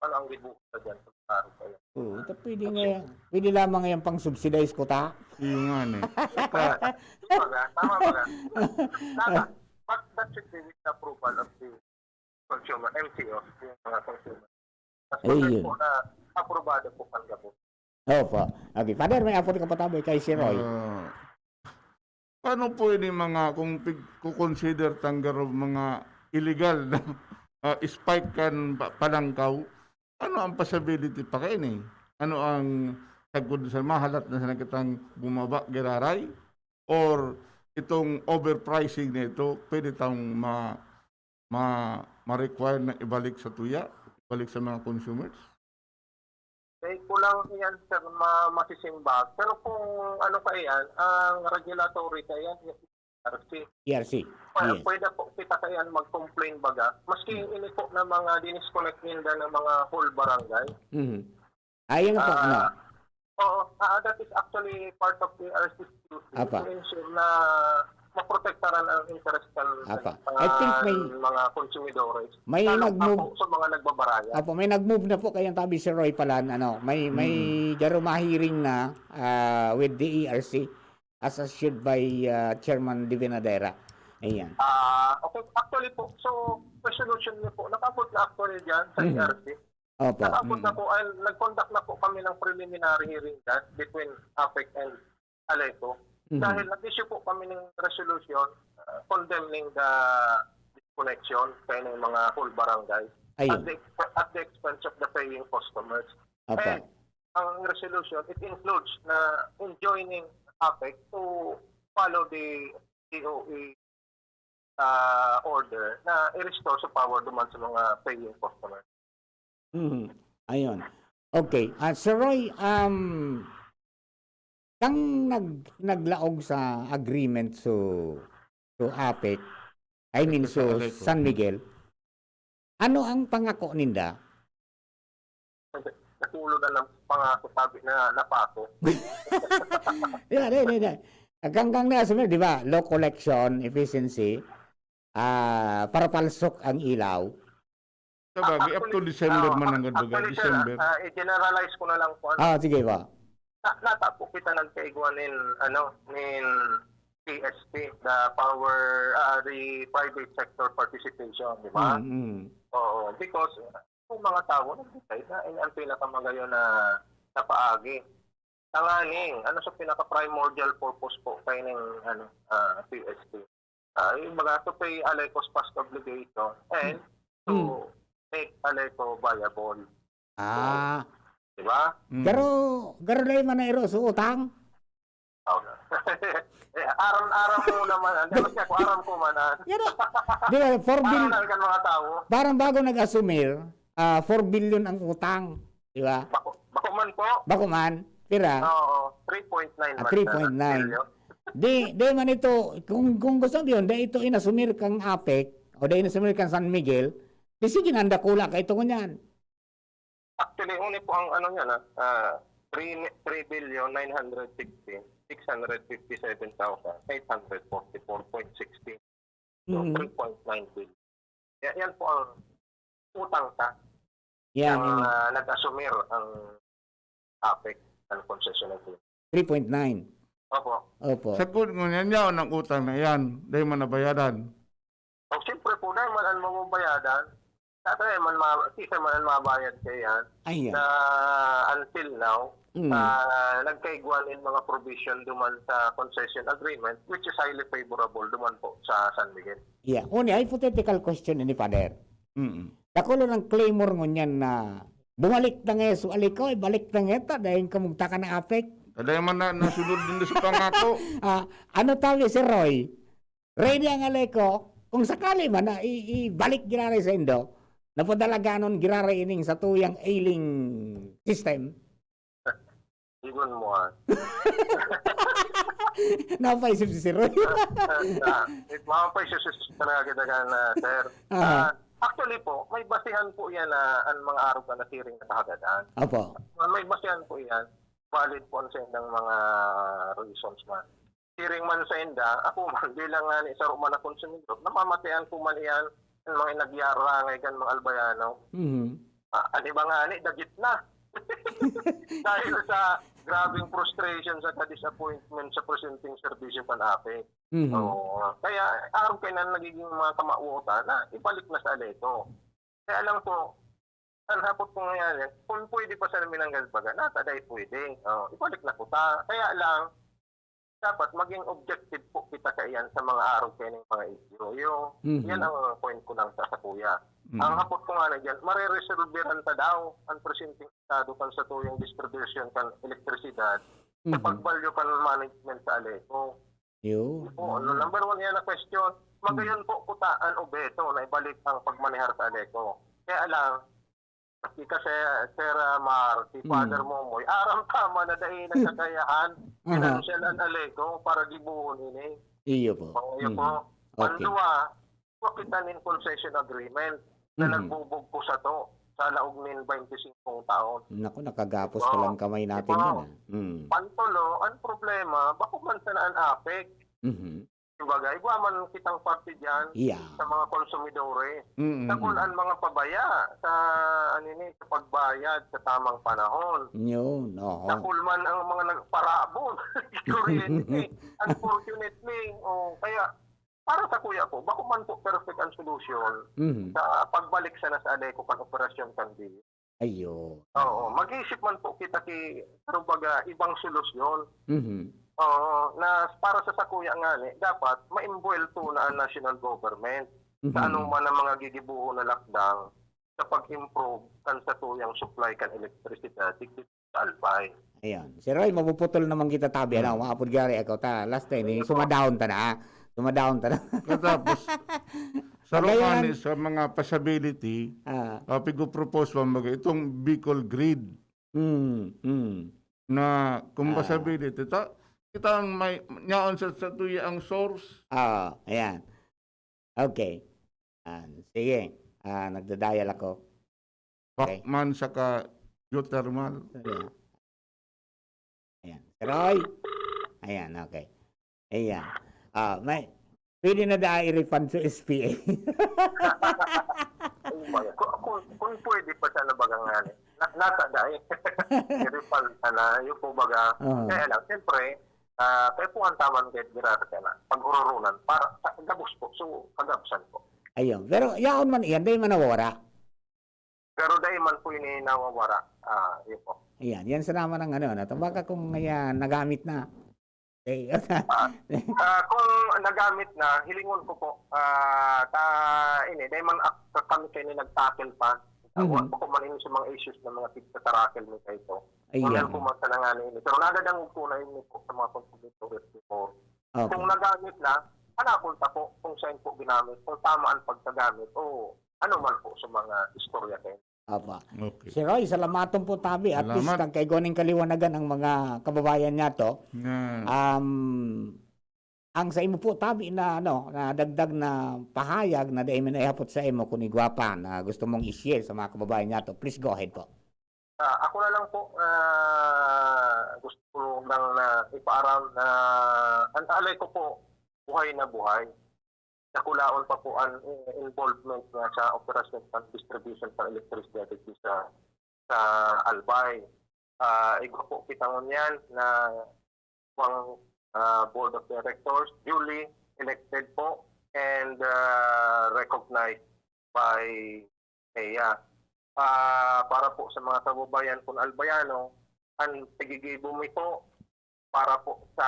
ano ang gibuhat na dyan sa klaro kaya. Oo, ta-, pwede nga yan. Pwede lamang yan pang subsidize ko ta. Iyo nga, eh. Tama baga, tama baga. Tama. But that should be with the approval of the consumer, M C O, yung mga consumer. Mas Ayun. maganda po na aprobado po kan gabos. Opo. Okay. Father, may apod ka pa tabi kay Sir Roy? Ah, paano po ini mga, kung pig-, kukonsider tang garo mga illegal na, ah, spike kan pa-, palangkaw? Ano ang possibility pa kaini? Ano ang, sagkod sa mahalat na sana kitang bumaba, giraray, or itong overpricing na ito, pwede tang ma-, ma-, ma-require na ibalik sa tuya, ibalik sa mga consumers? Eh, kulang yan, sir, ma-, masisimbag. Pero kung ano pa yan, ang regulatory pa yan, E R C. E R C. Pwede, Yes. pwede po kita kaya mag-complain baga. Maski ini po na mga dinisconnect ninda ng mga whole barangay. Mhm. Ayan po, ano? Ah, Oo, ah, that is actually part of the E R C's duty Apa. to ensure na maprotektaran ang interest ng Apa. ng I think may- mga konsumidores. may Lalo pa nag-move- po sa mga nagbabaraya. Apo, may nag-move na po kayang tabi si Roy Palan, ano, may may garo mahiring na ah, with the E R C as assured by ah, Chairman Divina Dera. Ayan. Ah, okay, actually po, so resolution niyo po, nakabot na actually dyan sa Mhm. E R C. Opo. Nakabot na Mm. po, ay, nag-conduct na po kami ng preliminary hearing dyan between APEC and ALECO. Mhm. Dahil nag-issue po kami ng resolution uh, condemning the disconnection kaya ng mga whole barangay at Ayun. the, exp- at the expense of the paying customers. Opo. And ang resolution, it includes na enjoining APEC to follow the D O E uh, order na i-restore sa power duman sa mga paying customers. Mhm. Ayun. Okay. Ah, Sir Roy, um, kang nag naglaog sa agreement so so APEC, I mean Sa so ALECO. San Miguel, ano ang pangako ninda? Nakulo na ng pangako, sabi na napako. Yeah, di, di, di. Kang kang na di ba? Low collection efficiency, ah, parapalsok ang ilaw. Sabagay, up to December ah, man ang baga, actually, sir, December. ah, i-generalize ko na lang po. Ano, Ah, sige ba? na, nata po kita nagkaigwa nin, ano, nin P S P, the power, ah, the private sector participation, di ba? Mm, mm. Oo, because uh, yung mga tao nag-decide na yun ang pinakamagayon na, na paagi. Tanganing, ano sa pinaka-primordial purpose po kaya ng ano, ah, P S P? Ah, yung mga to pay ALECO's past obligation and to Hmm. make ALECO viable. Ah, Di ba? Mm. garo garo na man na iro sa utang. Oh. Eh, aram-aram mo naman, ano, kasi ako aram ko man, ah. Yan o. Di ba, four Aram billion, na kan mga tao. parang bago nag-asumir, ah, four billion ang utang. Di ba? Bako, bako man po. Bako man, pira? Oo, three point nine Ah, man three point nine. na, billion. Di, di man ito, kung, kung gusto mo yun, di ito inasumir kang APEC, o di inasumir kang San Miguel, di sige, nandakula ka ito ngunyan. Actually, uni po ang ano niya na, ah, three, three billion nine hundred sixteen, six hundred fifty-seven thousand eight hundred forty-four point sixteen. So, Mhm. three point nine billion. Yan, yan po ang utang sa Yan, ang yung ah, nag-asumir ang APEC ng concession agreement. three point nine. Opo. Opo. Sa kun ngunyan, yaon ang utang na yan, dahil man nabayadan. O, siyempre po, dahil man ang mababayadan, tatay man, ma, sisay man ang mabayad kaya yan, Ayan. na until now, Mm. ah, nagkaigwan in mga provision duman sa concession agreement, which is highly favorable duman po sa San Miguel. Yeah. Only hypothetical question ini, Father. Mm. Dakulo ng clamor ngunyan na bumalik na nga sa ALECO, ibalik na nga ta, dahil kamugta ka na APEC. Dahil man na nasunod din sa pangako. Ah, ano tabi si Roy? Ready ang ALECO? Kung sakali man na i- ibalik giraray sa indo, napadalaganon giraray ining sa tuyang ailing system. Igon mo, ah. Napaisip si Sir Roy. Ah, it, mga pa isa sa talaga kita kan, ah, sir. Aha. Ah, actually po, may basihan po yan na ang mga arog na siring na kahagadan. Opo. May basihan po yan. Valid po ang sa indang mga reasons man. Siring man sa inda, ako man, bilang nga ni saro man na konsumidor, namamatian ko man iyan ang mga nagyarangay kan mga Albayano. Mhm. Ah, ano ba nga ni, dagit na. Dahil sa grabing frustration sa disappointment sa presenting serbisyo kan APEC. Mhm. Oo. Kaya, araw kayo na nagiging mga kamawota na ibalik na sa ALECO. Kaya lang po, ang hapot ko ngayon, kung pwede pa sa Minanggal baga, nata dahil pwede. Oh, ibalik na po ta. Kaya lang, dapat maging objective po kita kaiyan sa mga araw kayo ng mga issue. Yung, Mhm. Yan ang point ko lang sa, sa kuya. Mm. Ang hapot ko nga na dyan, mareresolveran ta daw ang presenteng estado kan satuyang distribution kan elektrisidad sa Mhm. pagbalyo kan management sa Aleco. Yun. Oo, Mm. number one yan na question. Magayon Mm. po kuta an Obeto na ibalik ang pagmanehar sa Aleco. Kaya lang, si ka, Sir, Sir, ah, Mar, si Mm. Father Momoy, aram tama na dai nagkakayahan, Aha. financial an Aleco para gibohon ini. Iyo po. Oo, iyo Mm. po. Okay. Panduwa, wa kita nin concession agreement na Mhm. nagbubugko sato sa laog nin baynte singkong taon. Naku, nakagapos Diba? pa lang kamay natin Diba? yun, ah. Mm. Pantulo, ang problema, bako man sana an APEC. Mhm. Kumbaga, igwa man kitang parte diyan Yeah. sa mga konsumidores. Mm, mm, Dakul mm. ang mga pabaya sa, ano ni, sa pagbayad sa tamang panahon. Yun, oho. Dakul man ang mga nagparabon sa kuryente. Unfortunately, oh, kaya para sa kuya ko, bako man po perfect ang solusyon Mhm. sa pagbalik sana sa Aleco kan operasyon kan biyo. Ayun. Oo, mag-iisip man po kita ki, kumbaga, ibang solusyon. Mhm. Oo, na para sa sakuya ngani, dapat ma-involve po na ang national government sa Mhm. anoman na mga gigibohon na lakdang sa pag-improve kan satuyang supply kan elektrisidad digdi sa Albay. Ayan. Si Roy, mapuputol naman kita tabi, ano? Hmm. Maapod gari ako, ta, last time, eh, Ayun po. sumadahon ta na. Sumadahon ta na. Katapos, sa Magayon, Romani, sa mga possibility, Ah. ah, pigo-propose pa mag-, itong Bicol Grid. Mm, mm. Na kung Ah. possibility, ta-, kita ang may, nyaon sa, sa tuya ang source. Ah, ayan. Okay. Ah, sige. Ah, nagda-dial ako. Okay. Pacman saka geothermal. Ayan. Ayan. Si Roy. Ayan, okay. Ayan. Ah, may, pwede na daa i-refund sa S P A. Oh my God. Kung, kung, kung pwede pa sana baga nga, na, nasa dai. I-refund sana, yung po baga. Oo. Kaya lang, siyempre, ah, kaya po ang tamang date, grabe ka na. Pag-ururunan, para, sa, gabos po. So, kagabsan po. Ayun. Pero, yaon man iyan, dai man nawawara. Pero dai man po ini nawawara. Ah, yun po. Ayan. Yan sa naman ang ano, ano. Tumbaga kung, ayan, nagamit na. Eh, Ah, ah, kung nagamit na, hilingon ko po, ah, ta, ini, dai man ak-, kami kayo ni nagtackle pa. Mhm. Wala pa ko man ini sa mga issues ng mga tigtatarakel ni kayo. Ayan. Wala po man sa nangani ini. Pero nadadangog ko na ini po sa mga contributors before. Okay. Kung nagamit na, hanapon ta po kung saan po ginamit, kung tama ang pagkagamit, o ano man po sa mga istorya kayo. Apa. Okay. Si Roy, salamaton po tabi. At least, Salamat. kagkaigo ning kaliwanagan ang mga kababayan niya to. Yan. Um, ang sa imo po tabi na, ano, na dagdag na pahayag na dai man naihapot sa imo kun igwa pa na gusto mong i-share sa mga kababayan niya to, please go ahead po. Ah, ako na lang po, ah, gusto ko lang na ipaaram na ang alay ko po, buhay na buhay. Nakulaon pa po ang, eh, involvement niya sa operasyon ng distribution ng electricity dito sa, sa Albay. Ah, igwa po kita ngunyan na pang, ah, board of directors, duly elected po and, ah, recognized by meya. Ah, para po sa mga kababayan kong Albayano, ang tigigibo mi po para po sa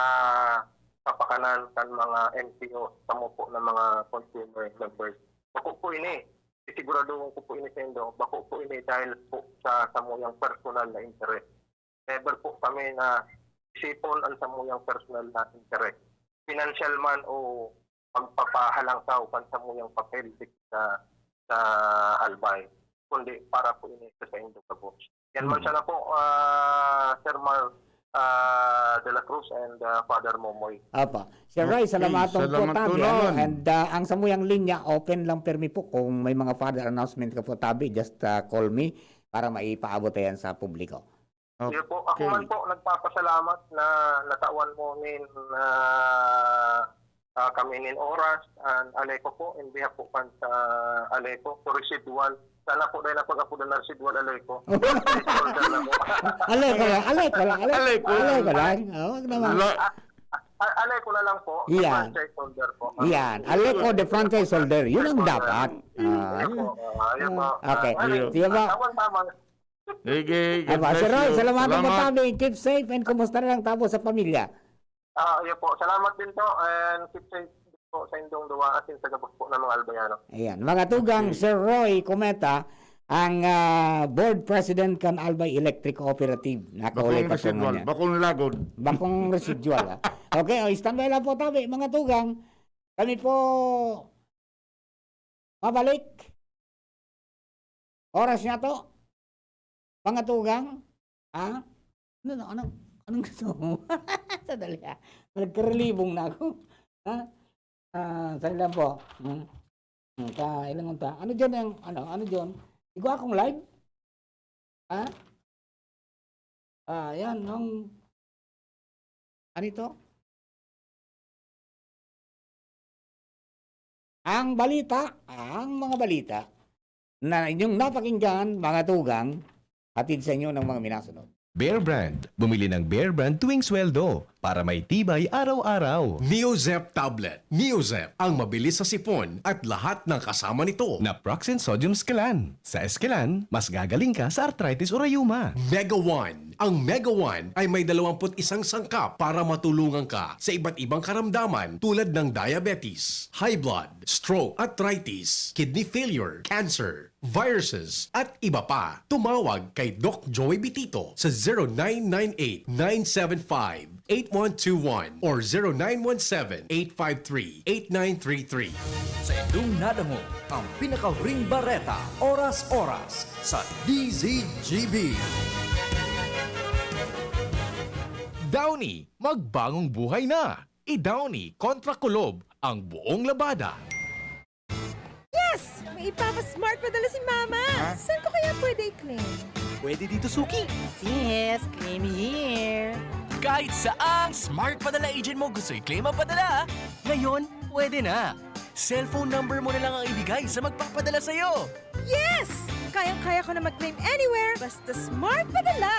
kapakanan kan mga N P O, kamo po ng mga consumer members. Bako po ini, sisiguraduhon ko po ini sa indo, bako po ini dahil po sa samuyang personal na interes. Never po kami na isipon ang samuyang personal na interes. Financial man o pagpapahalangkaw kan samuyang papel sa, sa Albay, kundi para po ini sa saindo gabos. Yan man Mhm. sana po, ah, Sir Mar, ah, De La Cruz and, ah, Father Momoy. Apa. Sir Roy, Okay, salamaton po, salamaton tabi, ano? tanan. And, ah, ang samuyang linya, open lang permi po. Kung may mga further announcement ka po, tabi, just, ah, call me para maipaabot yan sa publiko. Okay. Iyo po, ako man po nagpapasalamat na natawan mo nin, ah, ah, kami nin oras, and Aleco po, in behalf po kan sa Aleco, to residual. Sana po dahil napag-apodan na residual Aleco. Placeholder na po. Aleco lang, Aleco lang, Aleco. Aleco. Aleco lang. Oh, wag naman. La- Ah, Aleco na lang po, the Yan. franchise holder po. Yan. Aleco, the franchise holder. Yun ang dapat. Ah, Iyo po, yun. ah, iyo po. Ah, okay. Ah, Iyo. Sige po. ah, tamang-tama. Sige, Ay, God Boss bless Roy, you. salamat po, Salamat. tabi. Keep safe and kumusta na lang tabo sa pamilya? Ah, iyo po. Salamat din po and keep safe po po sa indong duwa asin sa gabos po ng mga Albayano. Ayan. Mga tugang, Okay. Sir Roy Cometa, ang, ah, board president kan Albay Electric Cooperative. Nakauli Bakong pa po residual, niya. Bakong lagod. Bakong residual, ah. Okay, o, standby lang po tabi, mga tugang. Kami po mabalik. Oras niya to. Mga tugang, ha? Ano, ano, anong, anong gusto mo? Sadali, ha? Nagkarelibong na ako. Ha? Ah, sandali lang po. Hmm. Hmm, ta, ilang unta. Ano dyan ang, ano, ano dyan? Igwa akong live? Ha? Ah, yan, ang, ano ito? Ang balita, ang mga balita na inyong napakinggan, mga tugang, hatid sa inyo ng mga minasunod. Bear Brand. Bumili ng Bear Brand tuwing sweldo para may tibay araw-araw. Neozep Tablet. Neozep, ang mabilis sa sipon at lahat ng kasama nito. Naproxen Sodium Scalan. Sa Scalan, mas gagaling ka sa arthritis o rayuma. Mega One. Ang Mega One ay may dalawampu't isang sangkap para matulungan ka sa iba't ibang karamdaman tulad ng diabetes, high blood, stroke, arthritis, kidney failure, cancer, viruses, at iba pa. Tumawag kay Doc Joey Bitito sa zero nine nine eight, nine seven five, eight one two one or zero nine one seven, eight five three, eight nine three three. Sa indong nadangog ang pinakahuring bareta, oras-oras, sa D Z G B. Downy, magbagong buhay na! I-Downy kontra kulob ang buong labada. Yes! May ipapa-smart padala si Mama! Ha? Saan ko kaya pwede i-claim? Pwede dito, Suki. Sis, claim here. Kahit saang smart padala agent mo gusto i-claim ang padala, ngayon, pwede na. Cellphone number mo na lang ang ibigay sa magpapadala sa'yo. Yes! Kayang-kaya ko na mag-claim anywhere, basta smart padala!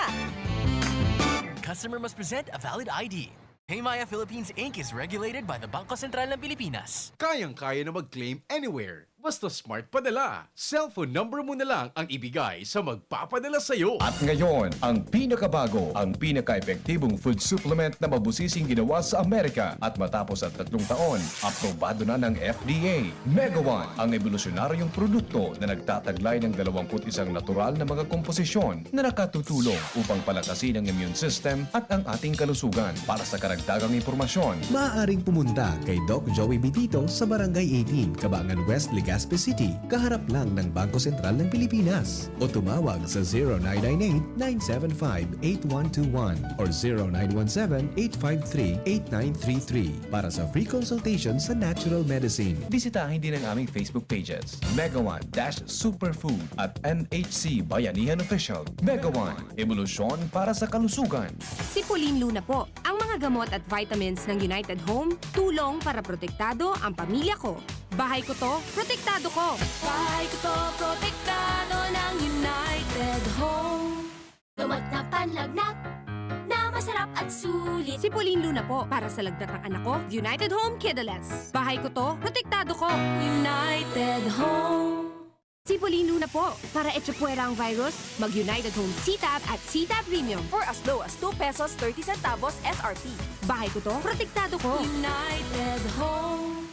Customer must present a valid I D. Paymaya Philippines Inc is regulated by the Bangko Sentral ng Pilipinas. Kayang-kaya na mag-claim anywhere, basta smart padala. Cellphone number mo na lang ang ibigay sa magpapadala sa'yo. At ngayon, ang pinakabago, ang pinaka-epektibong food supplement na mabusising ginawa sa Amerika. At matapos ang tatlong taon, aprobado na ng F D A. Mega One, ang ebolusyonaryong produkto na nagtataglay ng dalawampu't isang natural na mga komposisyon na nakatutulong upang palakasin ang immune system at ang ating kalusugan. Para sa karagdagang impormasyon, maaaring pumunta kay Doc Joey Bitito sa Barangay eighteen, Cabangan West, Legazpi City, kaharap lang ng Bangko Sentral ng Pilipinas. O tumawag sa zero nine nine eight, nine seven five, eight one two one or zero nine one seven, eight five three, eight nine three three para sa free consultation sa natural medicine. Bisitahin din ang aming Facebook pages, Mega One dash Superfood at M H C Bayanihan Official. Mega One, ebolusyon para sa kalusugan. Sipulin Luna po. Ang mga gamot at vitamins ng United Home, tulong para protektado ang pamilya ko. Bahay ko to, protektado ko. Bahay ko to, protektado ng United Home. Gamot na panlagnat na masarap at sulit. Sipulin Luna po para sa lagnat ng anak ko, United Home Kidalets. Bahay ko to, protektado ko. United Home. Sipulin Luna po. Para echapuwera ang virus, mag-United Home C-Tab at C-Tab Premium. For as low as two pesos thirty centavos S R P. Bahay ko to, protektado ko. United Home.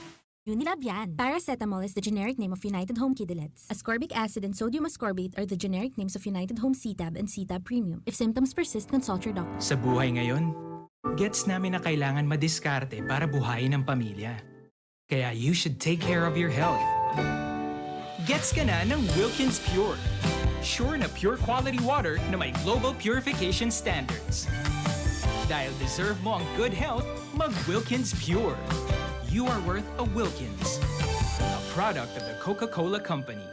Unilab yan. Paracetamol is the generic name of United Home Kidilets. Ascorbic acid and sodium ascorbate are the generic names of United Home C-Tab and C-Tab Premium. If symptoms persist, consult your doctor. Sa buhay ngayon, gets namin na kailangan madiskarte para buhayin ang pamilya. Kaya you should take care of your health. Gets ka na ng Wilkins Pure. Sure na pure quality water na may global purification standards. Dahil deserve mo ang good health, mag Wilkins Pure. You are worth a Wilkins. A product of the Coca-Cola Company.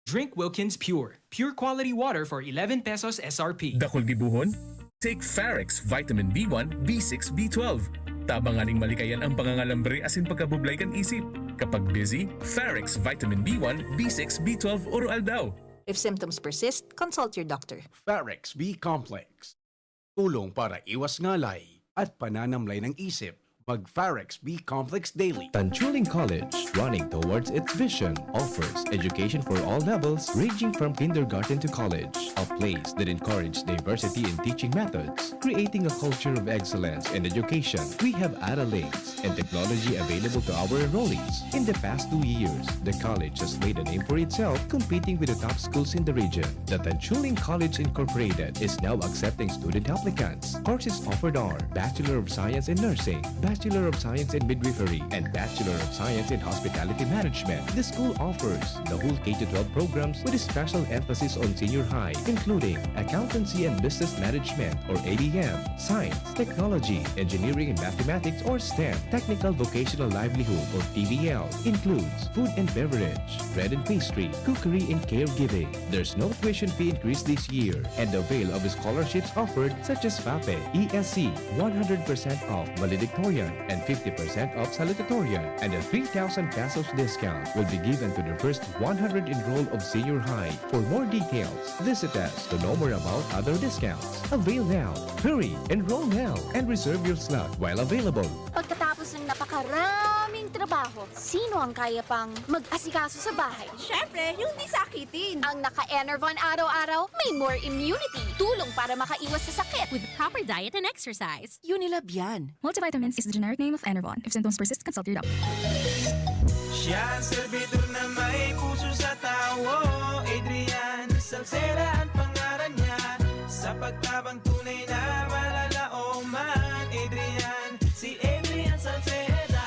Drink Wilkins Pure. Pure quality water for eleven pesos S R P. Dakul gibohon? Take Farex Vitamin B one, B six, B twelve. Tabang nganing malikayan ang pangangalambre asin pagkabublay kan isip. Kapag busy, Farex Vitamin B one, B six, B twelve oro-aldaw. If symptoms persist, consult your doctor. Farex B Complex. Tulong para iwas ngalay at pananamlay ng isip. Mag-Farex B Complex Daily. Tanchuling College, running towards its vision, offers education for all levels, ranging from kindergarten to college. A place that encourages diversity in teaching methods, creating a culture of excellence in education. We have ARA links and technology available to our enrollees. In the past two years, the college has made a name for itself, competing with the top schools in the region. The Tanchuling College Incorporated is now accepting student applicants. Courses offered are Bachelor of Science in Nursing, Bachelor of Science in Midwifery, and Bachelor of Science in Hospitality Management. The school offers the whole K to twelve programs with a special emphasis on senior high, including Accountancy and Business Management or A B M, Science, Technology, Engineering and Mathematics or STEM, Technical Vocational Livelihood or T V L, includes food and beverage, bread and pastry, cookery and caregiving. There's no tuition fee increase this year, and avail of scholarships offered such as FAPE, E S C, one hundred percent off valedictorian and fifty percent off salutatorian, and a three thousand pesos discount will be given to the first one hundred enrolled of senior high. For more details, visit us to know more about other discounts. Avail now! Hurry! Enroll now and reserve your slot while available. Pagkatapos ng napakaraming trabaho, sino ang kaya pang mag-asikaso sa bahay? Siyempre, yung di sakitin. Ang naka-Enervon araw-araw, may more immunity. Tulong para makaiwas sa sakit. With proper diet and exercise. Unilab yan. Multivitamins is the generic name of Enervon. If symptoms persist, consult your doctor. Siya ang servidor na may puso sa tawo. Adrian Salceda ang pangaran niya. Sa pagtabang tunay na malalaoman. Adrian, si Adrian Salceda.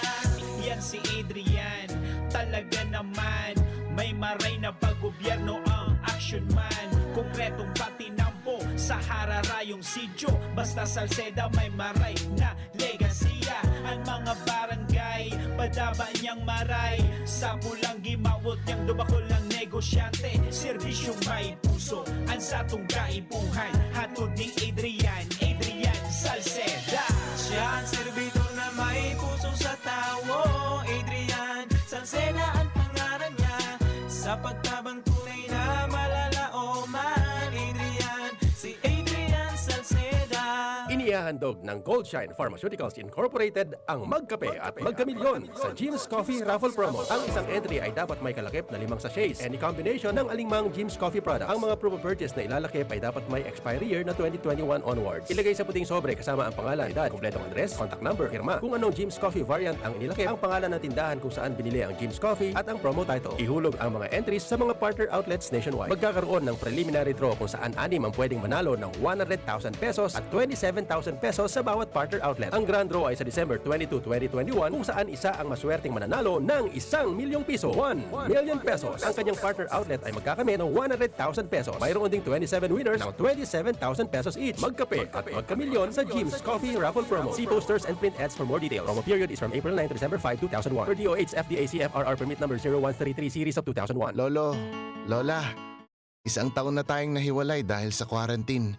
Yan si Adrian, talaga naman. May maray na pag-gobyerno ang action man. Konkretong patinampo sa hararayong sityo. Basta Salceda may maray na legasiya. Ang mga barangay, padaba niyang maray. Sa pulang gimawot niyang dubakol ang negosyante. Serbisyong may puso, ang satong kaipuhan. Hatod ni Adrian, Adrian Salceda. Siya ang servidor na may puso sa tawo. Adrian Salceda ang pangaran niya. Sa pagtabang tunay na malalaoman. Adrian, si Adrian Salceda. Inihahandog ng Goldshine Pharmaceuticals Incorporated ang Magkape at Magkamilyon sa Jim's Coffee Raffle Promo. Ang isang entry ay dapat may kalakip na limang sachets, any combination ng alingmang Jim's Coffee product. Ang mga promo purchase na ilalakip ay dapat may expiry year na twenty twenty-one onwards. Ilagay sa puting sobre kasama ang pangalan, edad, kompletong address, contact number, pirma. Kung anong Jim's Coffee variant ang inilakip, ang pangalan ng tindahan kung saan binili ang Jim's Coffee at ang promo title. Ihulog ang mga entries sa mga partner outlets nationwide. Magkakaroon ng preliminary draw kung saan anim ang pwedeng manalo ng one hundred thousand pesos at twenty-seven thousand pesos sa bawat partner outlet. Ang grand draw ay sa December twenty-two, twenty twenty-one, kung saan isa ang maswerteng mananalo ng isang milyong piso, one million pesos. Ang kanyang partner outlet ay magkakamit ng one hundred thousand pesos. Mayroon ding twenty-seven winners ng twenty-seven thousand pesos each. Magkape at magkamilyon sa Jim's Coffee Raffle Promo. See posters and print ads for more details. Promo period is from April nine to December five, two thousand one. Per D O H F D A C F R R Permit Number zero one three three Series of two thousand one. Lolo, Lola, isang taon na tayong nahiwalay dahil sa quarantine.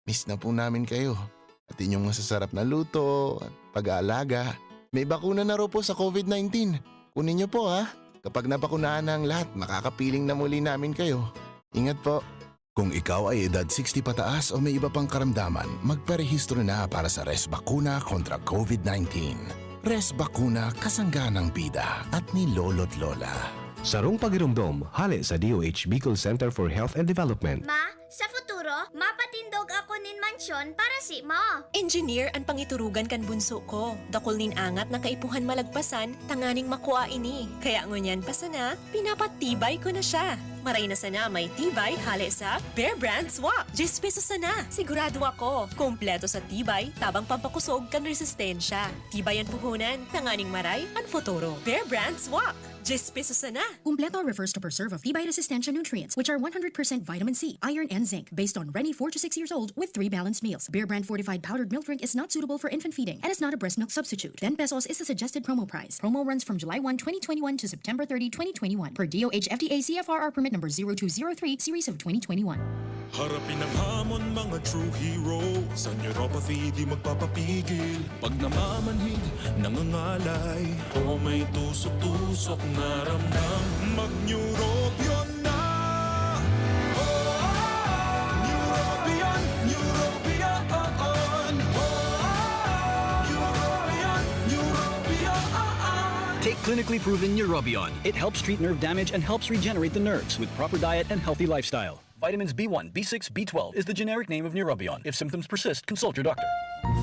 Miss na po namin kayo. At inyong masasarap na luto at pag-aalaga. May bakuna na raw po sa COVID nineteen. Kunin niyo po, ha. Kapag nabakunahan na ang lahat, makakapiling na muli namin kayo. Ingat po. Kung ikaw ay edad sixty pataas o may iba pang karamdaman, magparehistro na para sa Res Bakuna kontra COVID nineteen. Res Bakuna, kasangga ng bida at ni Lolo't Lola. Sarong pagiromdom, hale sa D O H Bicol Center for Health and Development. Ma, sa futuro, mapatindog ako nin mansyon para simo. Engineer an pangiturugan kan bunso ko. Dakul nin angat na kaipuhan malagpasan tanganing makua ini. Kaya ngunyan pa sana, pinapatibay ko na siya. Maray na sana may tibay hale sa Bear Brand Swak. Diyes pesos sana. Sigurado ako. Kompleto sa tibay, tabang pampakusog kan resistensya. Tibay an puhunan, tanganing maray an futuro. Bear Brand Swak. Diyes pesos sana. Kumpleto refers to preserve of tibay resistensya nutrients, which are one hundred percent vitamin C, iron, and zinc, based on Reni four to six years old with three balanced meals. Bear Brand fortified powdered milk drink is not suitable for infant feeding and is not a breast milk substitute. Ten pesos is the suggested promo price. Promo runs from July one, twenty twenty-one to September thirty, twenty twenty-one, per D O H F D A C F R R permit number zero two zero three, series of twenty twenty-one. Harapin ang hamon, mga true hero. Sa neuropathy, di magpapapigil. Pag namamanhid, nangangalay, o may tusok-tusok na ramdam, mag-Neurobion na! Neurobion, Neurobion, oo. Neurobion, Clinically proven Neurobion. It helps treat nerve damage and helps regenerate the nerves with proper diet and healthy lifestyle. Vitamins B one, B six, B twelve is the generic name of Neurobion. If symptoms persist, consult your doctor.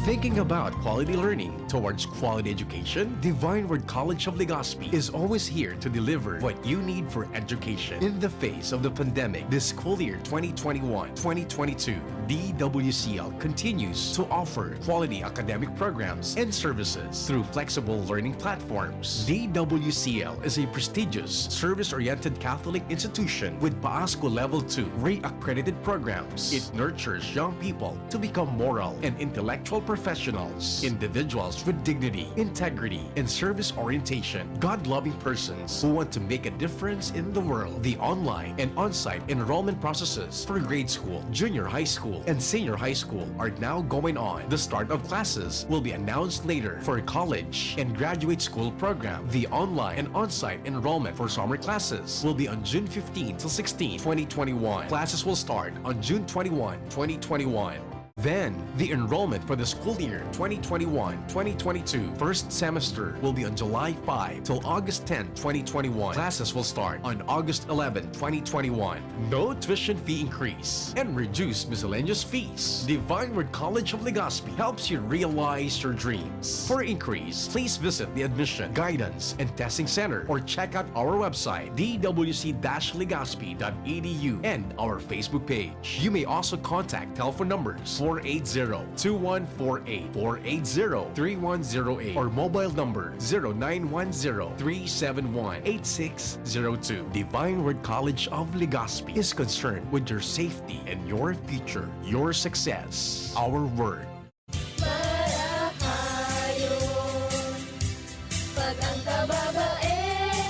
Thinking about quality learning towards quality education? Divine Word College of Legazpi is always here to deliver what you need for education. In the face of the pandemic, this school year twenty twenty-one twenty twenty-two, D W C L continues to offer quality academic programs and services through flexible learning platforms. D W C L is a prestigious, service-oriented Catholic institution with PASCO Level two rate accredited programs. It nurtures young people to become moral and intellectual professionals, individuals with dignity, integrity, and service orientation, God-loving persons who want to make a difference in the world. The online and on-site enrollment processes for grade school, junior high school, and senior high school are now going on. The start of classes will be announced later for college and graduate school program. The online and on-site enrollment for summer classes will be on June fifteen to sixteen, twenty twenty-one. Classes will start on June twenty-one, twenty twenty-one. Then, the enrollment for the school year twenty twenty-one twenty twenty-two first semester will be on July five till August ten, twenty twenty-one. Classes will start on August eleven, twenty twenty-one. No tuition fee increase and reduced miscellaneous fees. Divine Word College of Legazpi helps you realize your dreams. For inquiries, please visit the admission, guidance, and testing center or check out our website, D W C dash legazpi dot E D U, and our Facebook page. You may also contact telephone numbers four eight zero, two one four eight, four eight zero, three one zero eight, or mobile number zero nine one zero, three seven one, eight six zero two. Divine Word College of Legazpi is concerned with your safety and your future, your success. Our word. Marahayon, pag ang kababaehan,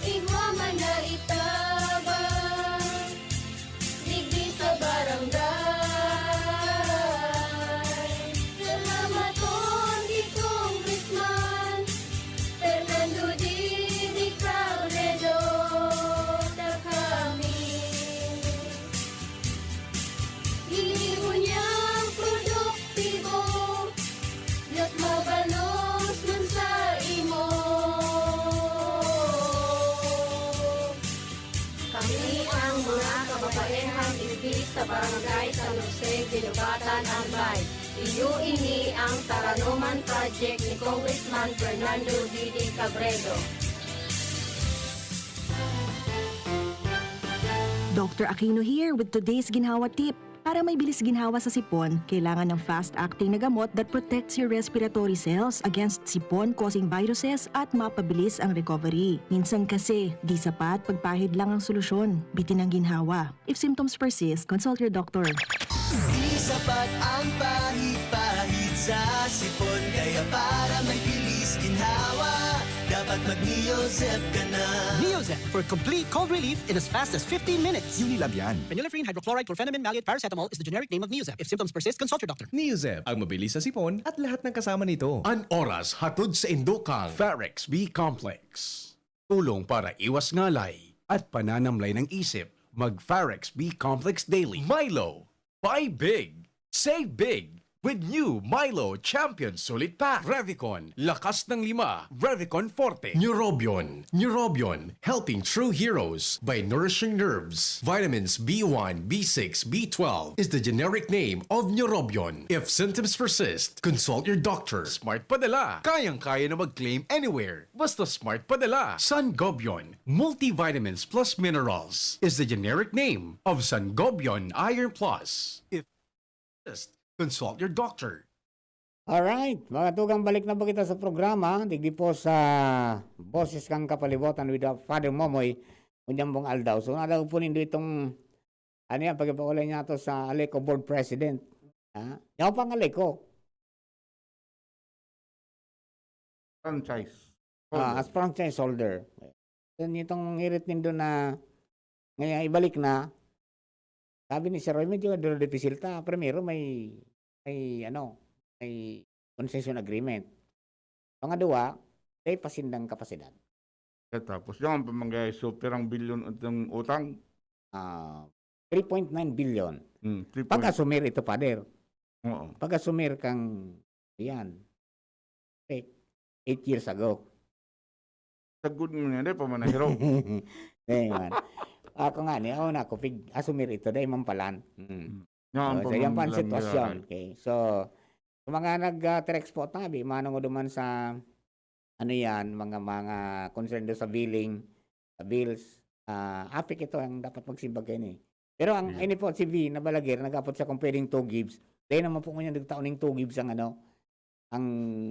igwa man na itabang, digdi sa barangay. Salamaton ki Congressman Fernando Didi Cabredo, ta kami. Ini ngunyan produktibo, mas mabalos man sa imo. Kami ang mga kababaehang digdi sa Barangay San Jose, Guinobatan, Albay. Iyo ini ang Taranoman Project ni Congressman Fernando Didi Cabredo. Doctor Aquino here with today's ginhawa tip. Para may bilis ginhawa sa sipon, kailangan ng fast-acting na gamot that protects your respiratory cells against sipon-causing viruses at mapabilis ang recovery. Minsan kasi, di sapat pagpahid lang ang solusyon. Bitin ang ginhawa. If symptoms persist, consult your doctor. Di sapat ang pahid-pahid sa sipon, kaya para may bilis ginhawa, dapat mag-Neozep ka na. Neozep for complete cold relief in as fast as fifteen minutes. Unilab yan. Phenylephrine, hydrochloride, chlorphenamine, maleate, paracetamol is the generic name of Neozep. If symptoms persist, consult your doctor. Neozep, ang mabilis sa sipon at lahat ng kasama nito. An oras hatod sa indukang Farex B Complex. Tulong para iwas ngalay at pananamlay ng isip. Mag Farex B Complex Daily. Milo. Buy big. Save big. With new Milo Champion Sulit Pack. Revicon. Lakas ng lima. Revicon Forte. Neurobion. Neurobion. Helping true heroes by nourishing nerves. Vitamins B one, B six, B twelve is the generic name of Neurobion. If symptoms persist, consult your doctor. Smart Padala. Kayang-kaya na mag-claim anywhere. Basta Smart Padala. Sangobion. Multivitamins plus minerals is the generic name of Sangobion Iron Plus. If persist, consult your doctor. Alright, mga tugang, balik na po kita sa programa. Digdi po sa Boses kan Kapalibotan with Father Momoy, unyang pong aldaw. So, nadaog po nindo itong, ano yan, pagpaulay niya to sa Aleco Board President. Ha? Yaw pang Aleco. Franchise. Ah, holder. As franchise holder. Yan itong hirit nindo na ngayon ibalik na. Sabi ni Sir Roy, medyo duro dipisil ta. Primero, may, may, ano, may concession agreement. Pangadwa, may pasindang kapasidad. Eh, tapos yan, pamangay super ang bilyon itong utang. Ah, three point nine billion. Hmm, three point. Pag-asumir ito, Father. Oo. Pag-asumir kang, yan. Okay. eight years ago. Sagod mo niya, di pa man nahiro. Dai man. Ako nga ni, ako na, kupig, asumir ito, dai man palan. Mm. Yan Oh, pa so, yan pa ang man lang sitwasyon. yan. Okay. So, sa mga nag-text po tabi, manong duman sa, ano yan, mga mga concern do sa billing, sa bills, ah, APEC ito ang dapat magsimbag kayo ni. Pero ang Yeah. ini po, si V, na balaguer, nag-apot siya kung pwedeng two gives. Dahil naman po ngunyan nagtao ning two gives ang ano, ang,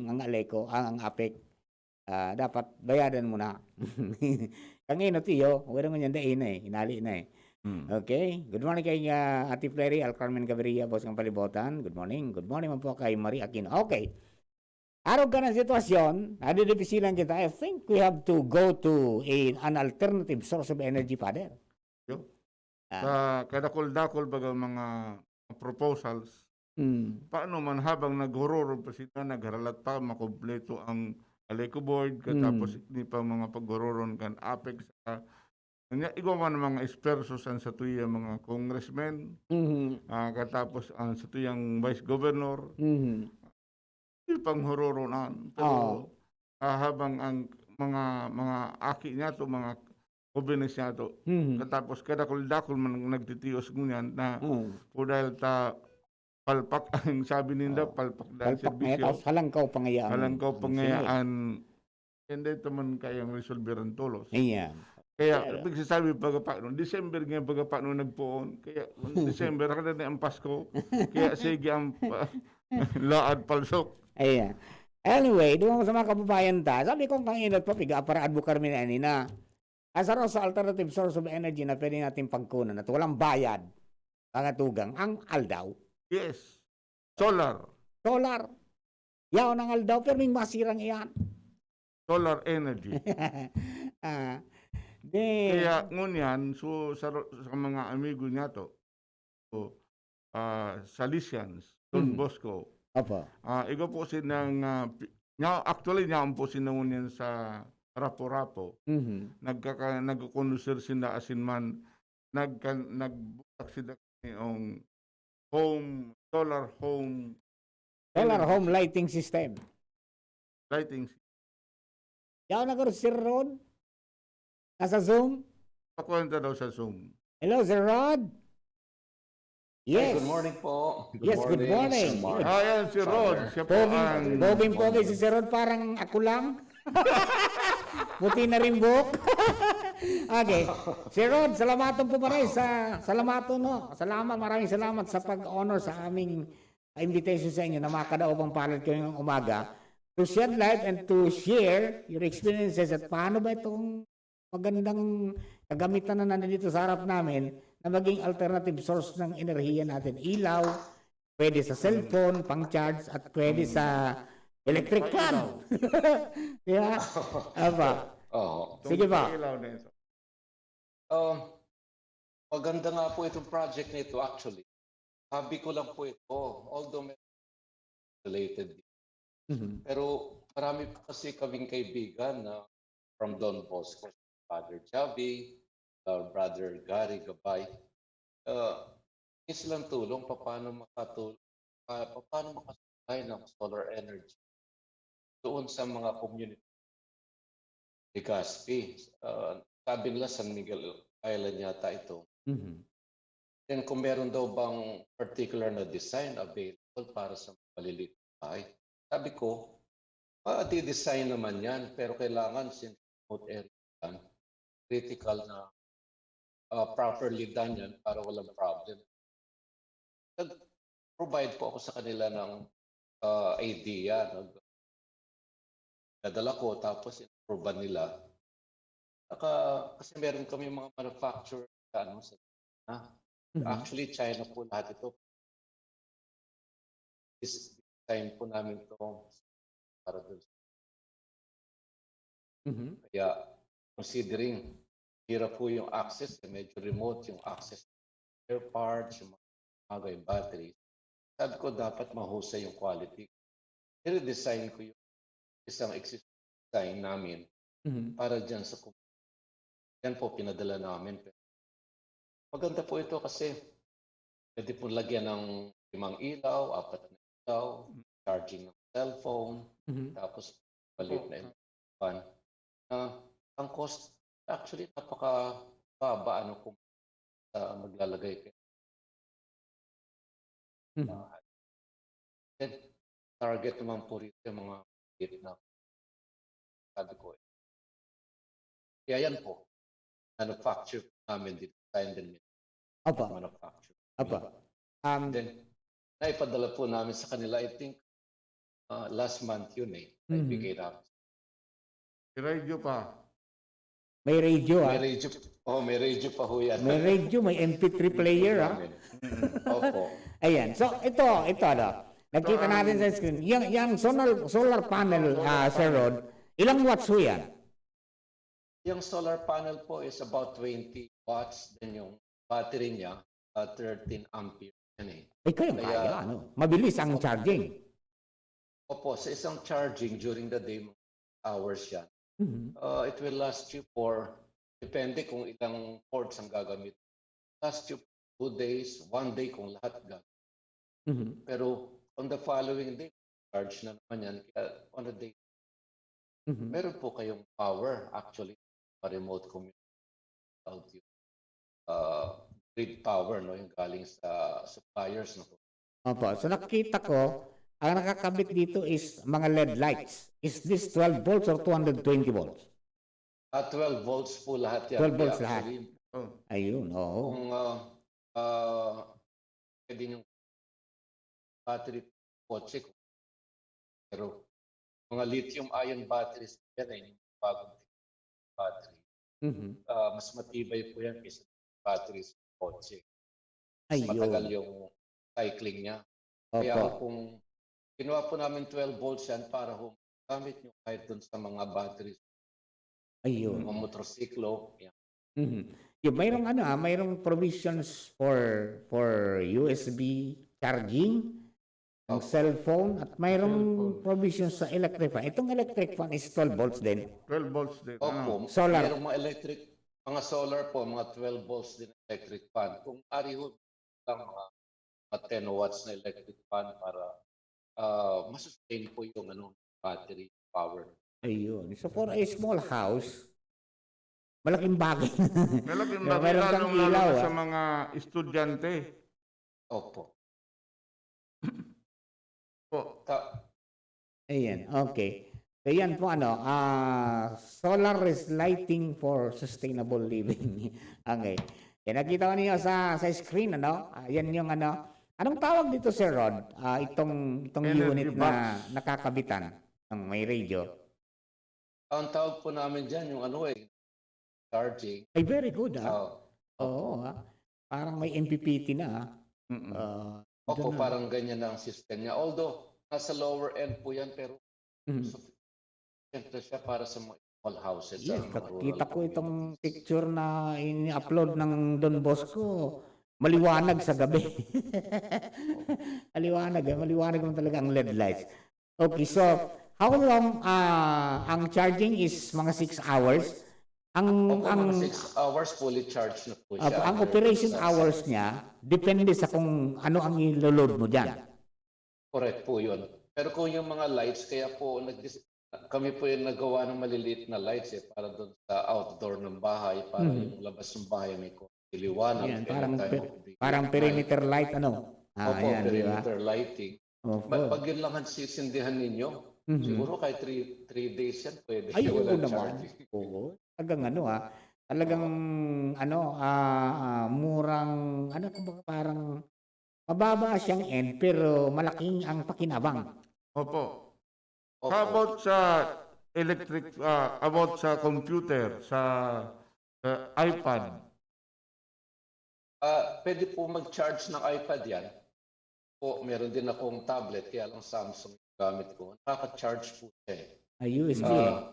ang ALECO, ang, ang APEC. Ah, dapat bayadan mo na. Kangino, tiyo, wala ngunyan dai na eh, hinali na eh. Hmm. Okay. Good morning kay, ah, Ate Flery, Al Carmen Gaviria, Boss ng Palibotan. Good morning. Good morning man po kay Marie Aquino. Okay. Arog ka ng sitwasyon, nadidipisilan kita. I think we have to go to a, an alternative source of energy, Father. Yo. Ah. Sa kadakol-dakol baga mga proposals, Mm. paano man habang naghororo pa sila, nagharalat pa, makumpleto ang ALECO board, katapos Mm. ni pa mga paghororon kan APEC sa kanya, igwa man ang mga espersos ang satuya mga congressmen, Mhm. ah, katapos ang satuyang vice governor, Mhm. di panghororonan. Pero, Oo. ah, habang ang mga, mga aki niya to, mga jóvenes niya to, Mhm. katapos kadakol-dakol man ang nagtitios ngunyan na Oo. po dahil ta palpak ang sabi ninda, Oo. palpak dahil Palpak na serbisyo. Tapos halangkaw pa ngayaan. Halangkaw pa Sige. ngayaan. Hindi ito man kayang resolveran tolos. Ayan. Kaya, Pero nagsasabi pagkapano, December nga pagkapano nagpoon. Kaya, kung December, kada na ang Pasko. Kaya, sige ang pa- laad palsok. Ayan. Anyway, doon sa mga kababayan ta, sabi ko, kang inot pa, piga para advocate kami na ani na. As a Rosa alternative source of energy na pwede natin pagkunan at walang bayad, mga tugang, ang aldaw. Yes. Solar. Solar. Yaon ang aldaw, pero may masirang iyan. Solar energy. Ah, di, Kaya, ngunyan, so, sa, ro- sa mga amigo niya to, so, ah, Salesians, Don Mhm. Bosco, opo. ah, igo po sinang, ah, pi- nya, actually, niya po sila ngunyan sa Rapo-Rapo. Mhm. Nagkaka, nagkukondusir sila asin man, nagka, nagbutak sila yung home, solar home Solar energy home lighting system. lighting. Yaon na ko, Sir Rod. Nasa Zoom. Pakwenta daw sa Zoom. Hello, Sir Rod. Ay, Yes. good morning po. Yes, good morning. Sir Mark. Ah, yan, si Rod. Father. Siya po Poging, ang poging, poging si Sir Rod, parang ako lang. Puti na rin buhok. Okay. Sir Rod, salamaton po maray sa, salamaton, no? Salamat, maraming salamat sa pag-honor sa aming invitation sa inyo na makadaog ang palad ko ngayong umaga to shed light and to share your experiences at paano ba itong magandang kagamitan na nandito sa harap namin na maging alternative source ng enerhiya natin. Ilaw, pwede sa cellphone, pang-charge, at pwede sa electric fan. Di ba? Aba. Oo. Sige ba? Ilaw na ito. Um, maganda nga po itong project na ito actually. Hobby ko lang po ito, although may related. Mhm. Pero marami po kasi kaming kaibigan na from Don Bosco, Father Javi, uh, Brother Gary Gabay. Uh, silang tulong paano makatul pa, paano makasupply ng solar energy doon sa mga community. Legazpi. Uh, sabi nila San Miguel Island yata ito. Mhm. Then kung meron daw bang particular na design available para sa maliliit na bahay. Sabi ko, ah, di-design naman yan, pero kailangan since remote area yan, critical na ah, properly done yan para walang problem. Nag-provide po ako sa kanila ng ah, idea. Nag nadala ko, tapos in-approve nila. Saka, kasi meron kami mga manufacturer sa, ano, sa China. Mhm. Actually, China po lahat ito. This time po namin to para dun. Mhm. Kaya, considering hirap po yung access, eh, medyo remote yung access, spare parts, yung mga bagay, batteries. Sabi ko, dapat mahusay yung quality. Nire-design ko yung isang existing design namin Mhm. para dyan sa com-, yan po, pinadala namin. Maganda po ito kasi pwede po lagyan ng limang ilaw, apat na ilaw, charging ng cellphone, Mhm. tapos maliit na electric fan. Ah, ang cost, actually, napakababa, ano, kung sa maglalagay kayo. Mhm. Ah, then, target naman po rito yung mga maliit na, sabi ko, eh. Kaya yan po, manufacture po namin, design din nila, Opo. Manufacture. Opo. Um, Then, naipadala po namin sa kanila, I think, ah, last month yun eh. Mhm. Naibigay namin. May radio pa. May radio, ah. May radio, oh, may radio pa ho yan. May radio, may M P three player, ah. Namin. Opo. Ayan. So, ito, ito, ano. Nakita Ito ang natin sa screen. Yung, yung solar, solar panel, Solar ah, Sir panel. Rod, ilang watts ho yan? Yung solar panel po is about twenty watts. Then yung battery niya, uh, thirteen ampere yan eh. Ay, kayang Kaya- kaya, ano? Mabilis ang charging. Opo, sa isang charging during the day, mga hours yan, Mhm. uh, it will last you for, depende kung ilang ports ang gagamit. Last you two days, one day kung lahat gagamit. Mhm. Pero on the following day, charge na naman yan. Kaya on a day, Mhm. meron po kayong power actually, pa-remote community out yung uh, grid power, no, yung galing sa suppliers, no. Opo. So nakita ko, ang nakakabit dito is mga L E D lights. Is this twelve volts or two hundred twenty volts? Ah, twelve volts po lahat yan. Twelve volts lahat. Actually, Oh. Ayun, oo. Kung uh, uh, pwede yung battery kotse ko. Pero mga lithium ion batteries yan eh, yung bagong battery. Mhm. Ah, mas matibay po yan kaysa batteries ng kotse. Mas Ayun. Matagal yung cycling niya. Kaya ho, Opo. Kung kinuha po namin twelve volts yan para ho, gamit nyo kahit dun sa mga batteries, Ayun. mga motorsiklo. Yan. Mhm. Yung mayroong ano, ah, mayroong provisions for for U S B charging ng Opo. cellphone at mayroong Cellphone. provisions sa electric fan. Itong electric fan is twelve volts din. Twelve volts din. Opo, Ano? Solar. Mayroong mga electric, mga solar po, mga twelve volts din electric fan. Kung ari ho lang mga, mga ten watts na electric fan para ah, masustain po yung ano, battery power. Ayun. So for a small house, malaking bagay. Malaking Pero bagay, meron kang lalong-lalo ilaw, na sa ah. mga estudyante. Opo. Po. Ta- Ayan, okay. So yan po ano, ah, solar is lighting for sustainable living. Okay. Yan, nakita ko niyo sa sa screen, ano? Ah, yan yung ano. Anong tawag dito, Sir Rod? Ah, itong itong Energy unit na box. Nakakabitan ng may radio. Ang tawag po namin dyan, yung ano eh, charging. Ay, very good, ah. Ah, Oo, ah. Parang may M P P T na, ah. Mm-mm. Ah, Opo, ganun. Parang ganyan na ang system niya. Although, nasa lower end po yan, pero Mhm. sufficient na siya para sa mga small houses. Yes, Sa mga rural nakita ko itong communities. Picture na ini-upload ng Don Bosco, maliwanag sa gabi. Maliwanag, eh, maliwanag naman talaga ang L E D lights. Okay, so how long ah, ang charging is mga six hours? Ang Opo, ang mga six hours fully charged na po siya. Opo, ang operation hours niya depende sa kung ano ang ilo-load mo diyan. Correct po yun. Pero kung yung mga lights, kaya po nag kami po yung nagawa ng maliliit na lights eh, para doon sa outdoor ng bahay, para Mhm. yung labas ng bahay may konti liwanag. Yan, Kaya parang tayo pe- magbigay Parang ng perimeter light, ano? Opo, yan, di ba? Perimeter lighting. Opo. Pag, pag yun lang ang sisindihan ninyo, Mhm. siguro kahit three, three days yan, pwede. Ay, oo Walang naman. charging. Oo. Talagang ano ah. Talagang ano, ah, ah, murang, ano, kumbaga parang mababa siyang end pero malaking ang pakinabang. Opo. Opo. How about sa electric, ah, about sa computer, sa, sa iPad? Ah, pwede po mag-charge ng iPad yan. Po, meron din akong tablet, kaya lang Samsung yung gamit ko. Nakaka-charge po siya eh. Ah, U S B. Ah,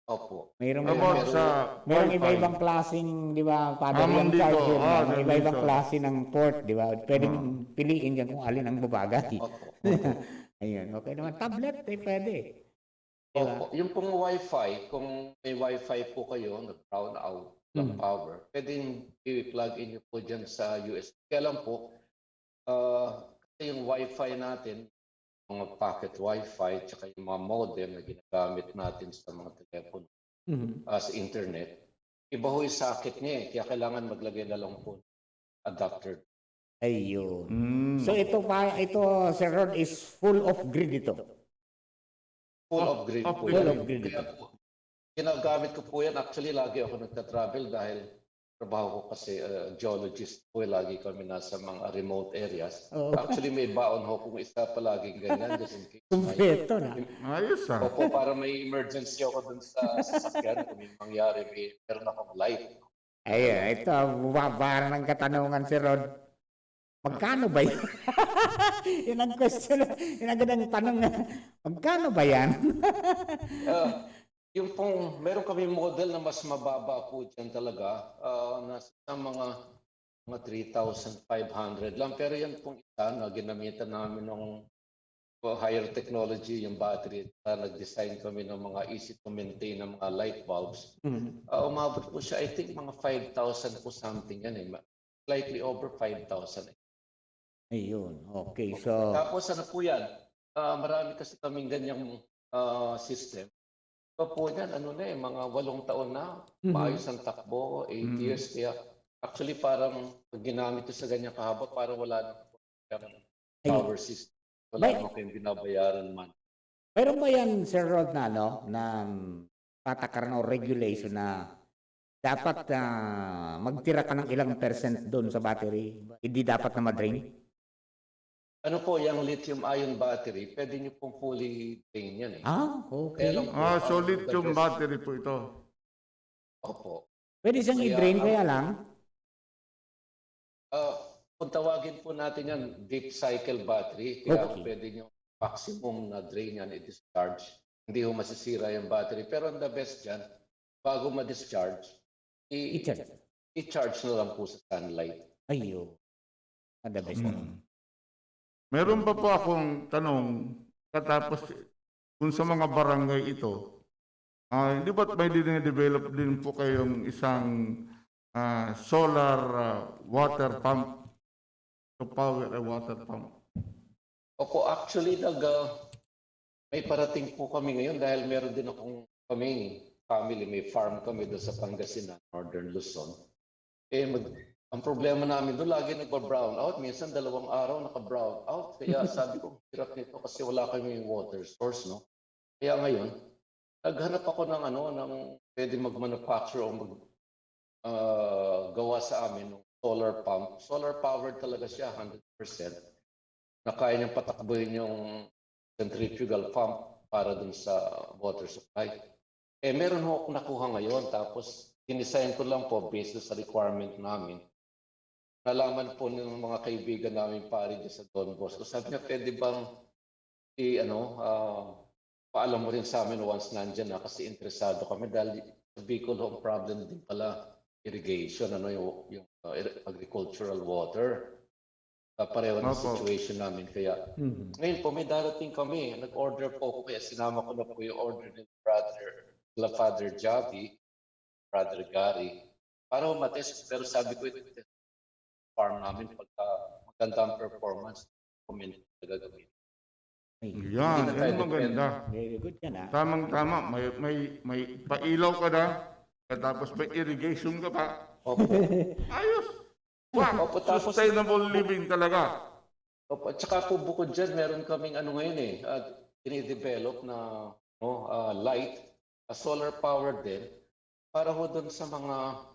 opo. Mayroong About Pero sa Merong Wi-Fi. iba-ibang klaseng, di ba, Father, Common yung dito. charger, Ah, merong meron iba-ibang dito. klase ng port, di ba? Pwedeng Hmm. piliin dyan kung alin ang babagay. Opo. Ayun, okay naman. Tablet, eh, pwede. Di ba? Opo. Yung pong Wi-Fi, kung may Wi-Fi po kayo, nag-brown out ng Hmm. power, pwedeng i-plug in nyo po dyan sa U S B. Kaya lang po, ah, kasi yung Wi-Fi natin, mga packet wifi, tsaka yung mga modem na ginagamit natin sa mga telepono, Mhm. ah, sa internet, iba ho yung socket niya eh. Kaya kailangan maglagay na lang po ng adapter. Ayun. Mm. So ito pa, ito, Sir Rod, is full off grid ito. Full Oh, of grid off po grid. Full yan. Of grid Kaya ito. po, ginagamit ko po yan. Actually, lagi ako nagta-travel dahil trabaho ko kasi uh, geologist po. Lagi kami nasa mga remote areas. Oo. Actually, may baon ho kung isa palaging ganyan just in case. Kumpleto na. Ayos ah. Opo, para may emergency ako dun sa sasakyan. Kung may mangyari, may, meron akong light. Ayun, ito, bumabara ng katanungan si Rod. Magkano ba yan? Yan ang question, yan ang gandang tanong na, magkano ba yan? Ah, yung pong, meron kami model na mas mababa po dyan talaga. Ah, nasa mga, mga three thousand five hundred lang. Pero yan pong isa na ginamitan namin ng higher technology, yung battery. Ah, nag-design kami ng mga easy to maintain na mga light bulbs. Mhm. Ah, umabot po siya, I think, mga five thousand po something yan eh. Ma- Slightly over five thousand. Ayun, okay. So, Tapos ano po yan? Ah, marami kasi kaming ganyang ah, system. Iba po yan, ano na eh, mga walong taon na, Mhm. maayos ang takbo, eight Mhm. years. Kaya actually parang pag ginamit ko sa ganyang kahaba, parang wala na po yung Ayun. power system. Wala May- naman kayong binabayaran man. Meron ba yan, Sir Rod, na, ano, na, mm, patakaran o regulation na dapat ah, magtira ka ng ilang percent doon sa battery? Hindi dapat na ma-drain? Ano po, yung lithium ion battery, pwede nyo pong fully drain yan eh. Ah, okay. Kaya lang po, Ah, so ang lithium the best- battery po ito. Opo. Pwede siyang Kaya i-drain, ang- kaya lang. Ah, kung tawagin po natin yan, deep cycle battery, kaya Okay. pwede nyo maximum na drain yan, i-discharge. Hindi ho masisira yung battery. Pero ang the best dyan, bago ma-discharge, i- I-charge. i-charge na lang po sa sunlight. Ayun. Ang the best. Mm. Meron pa po akong tanong, katapos kung sa mga barangay ito, ah, hindi ba't may dine-develop din po kayong isang ah, solar ah, water pump to power a water pump? Opo, actually, nag, ah, may parating po kami ngayon dahil meron din akong kami, family, may farm kami doon sa Pangasinan, Northern Luzon. Eh, mag, ang problema namin doon, lagi nagpa-brown out. Minsan dalawang araw naka-brown out. Kaya sabi ko, hirap nito kasi wala kami water source, no? Kaya ngayon, naghanap ako ng ano, ng pwede mag-manufacture o mag, ah, gawa sa amin ng solar pump. Solar powered talaga siya, hundred percent. Na kaya niyang patakbuhin yung centrifugal pump para dun sa water supply. Eh, meron ho akong nakuha ngayon, tapos dinesign ko lang po based sa requirement namin. Nalaman po ng mga kaibigan namin pare dyan sa Don Bosco. Sabi niya, pwede bang i, ano, ah, paalam mo rin sa amin once nandyan na kasi interesado kami dahil sa Bicol ho, ang problem din pala irrigation, ano, yung, yung uh, agricultural water. Uh, pareho ng Opo. Situation namin. Kaya Mhm. ngayon po may darating kami. Nag-order po ako kaya sinama ko na po yung order ni brother, la Father Javi, Brother Gary, para ho matest. Pero sabi ko, ito farm namin pagka maganda ang performance, comment na gagawin. Ayun. Yan, Hindi na yan tayo maganda. Very good yan, ah. Tamang-tama, may, may, may pailaw ka na, tapos may irrigation ka pa. Opo. Ayos! Wow! Opo, tapos- Sustainable living talaga. Opo, at saka po bukod dyan, meron kaming ano ngayon eh, uh, dinidevelop na no, ah, light, a solar power din, para ho doon sa mga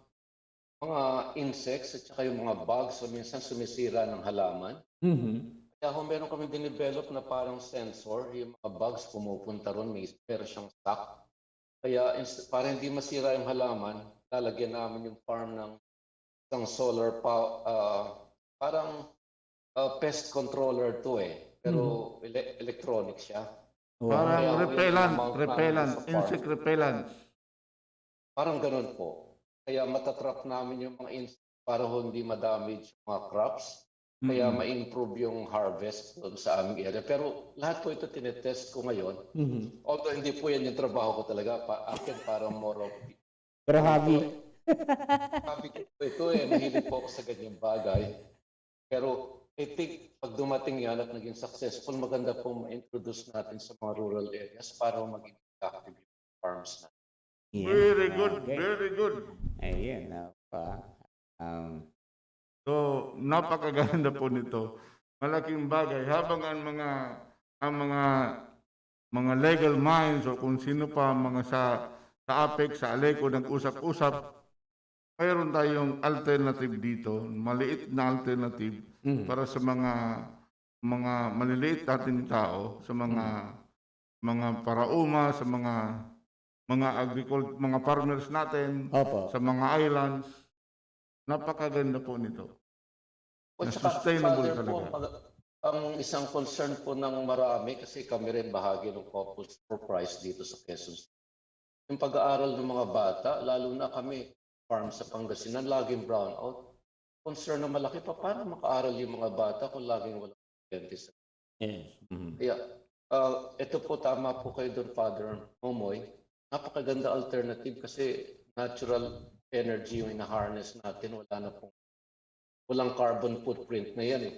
mga insects at saka yung mga bugs o minsan sumisira ng halaman. Mhm. Kaya ho, meron kami dinidevelop na parang sensor, yung mga bugs pumupunta ron, may meron siyang sack. Kaya ins- para hindi masira yung halaman, lalagyan namin yung farm ng isang solar pa, ah, parang ah, pest controller to eh. Pero ele- electronic siya. Wow. Parang Kaya ho, yung repellent, amount namin repellent, sa farm. Insect repellent. Parang ganun po. Kaya matatrap namin yung mga insect para ho hindi ma-damage yung mga crops. Kaya Mm. ma-improve yung harvest doon sa aming area. Pero lahat po ito tinetest ko ngayon. Mhm. Although hindi po yan yung trabaho ko talaga. Pa, akin parang more of Pero hobby. Hobby ko po ito eh. Mahilig po ako sa ganyang bagay. Pero I think pag dumating yan at naging successful, maganda po ma-introduce natin sa mga rural areas para maging active yung farms natin. Yeah. Very good, Okay. Very good. Ayun, ah, pa. Um, So, napakaganda po nito. Malaking bagay. Habang ang mga ang mga mga legal minds o kung sino pa, mga sa sa APEC, sa ALECO, nag-usap-usap, mayroon tayong alternative dito, maliit na alternative mm. para sa mga mga maliliit nating tao, sa mga mga parauma, sa mga mga agricult, mga farmers natin, Opo. sa mga islands. Napakaganda po nito. O Na saka, sustainable Father, po, talaga. mag- ang isang concern po ng marami, kasi kami rin bahagi ng Couples for Christ dito sa Quezon City. Yung pag-aaral ng mga bata, lalo na kami, farm sa Pangasinan, laging brownout. Concern na malaki pa, paano makaaral yung mga bata kung laging walang estudyante sa Yes. Mhm. Kaya, ah, ito po, tama po kayo doon, Father Momoy. Napakaganda alternative kasi natural energy yung ina-harness natin. Wala na pong, walang carbon footprint na yan eh.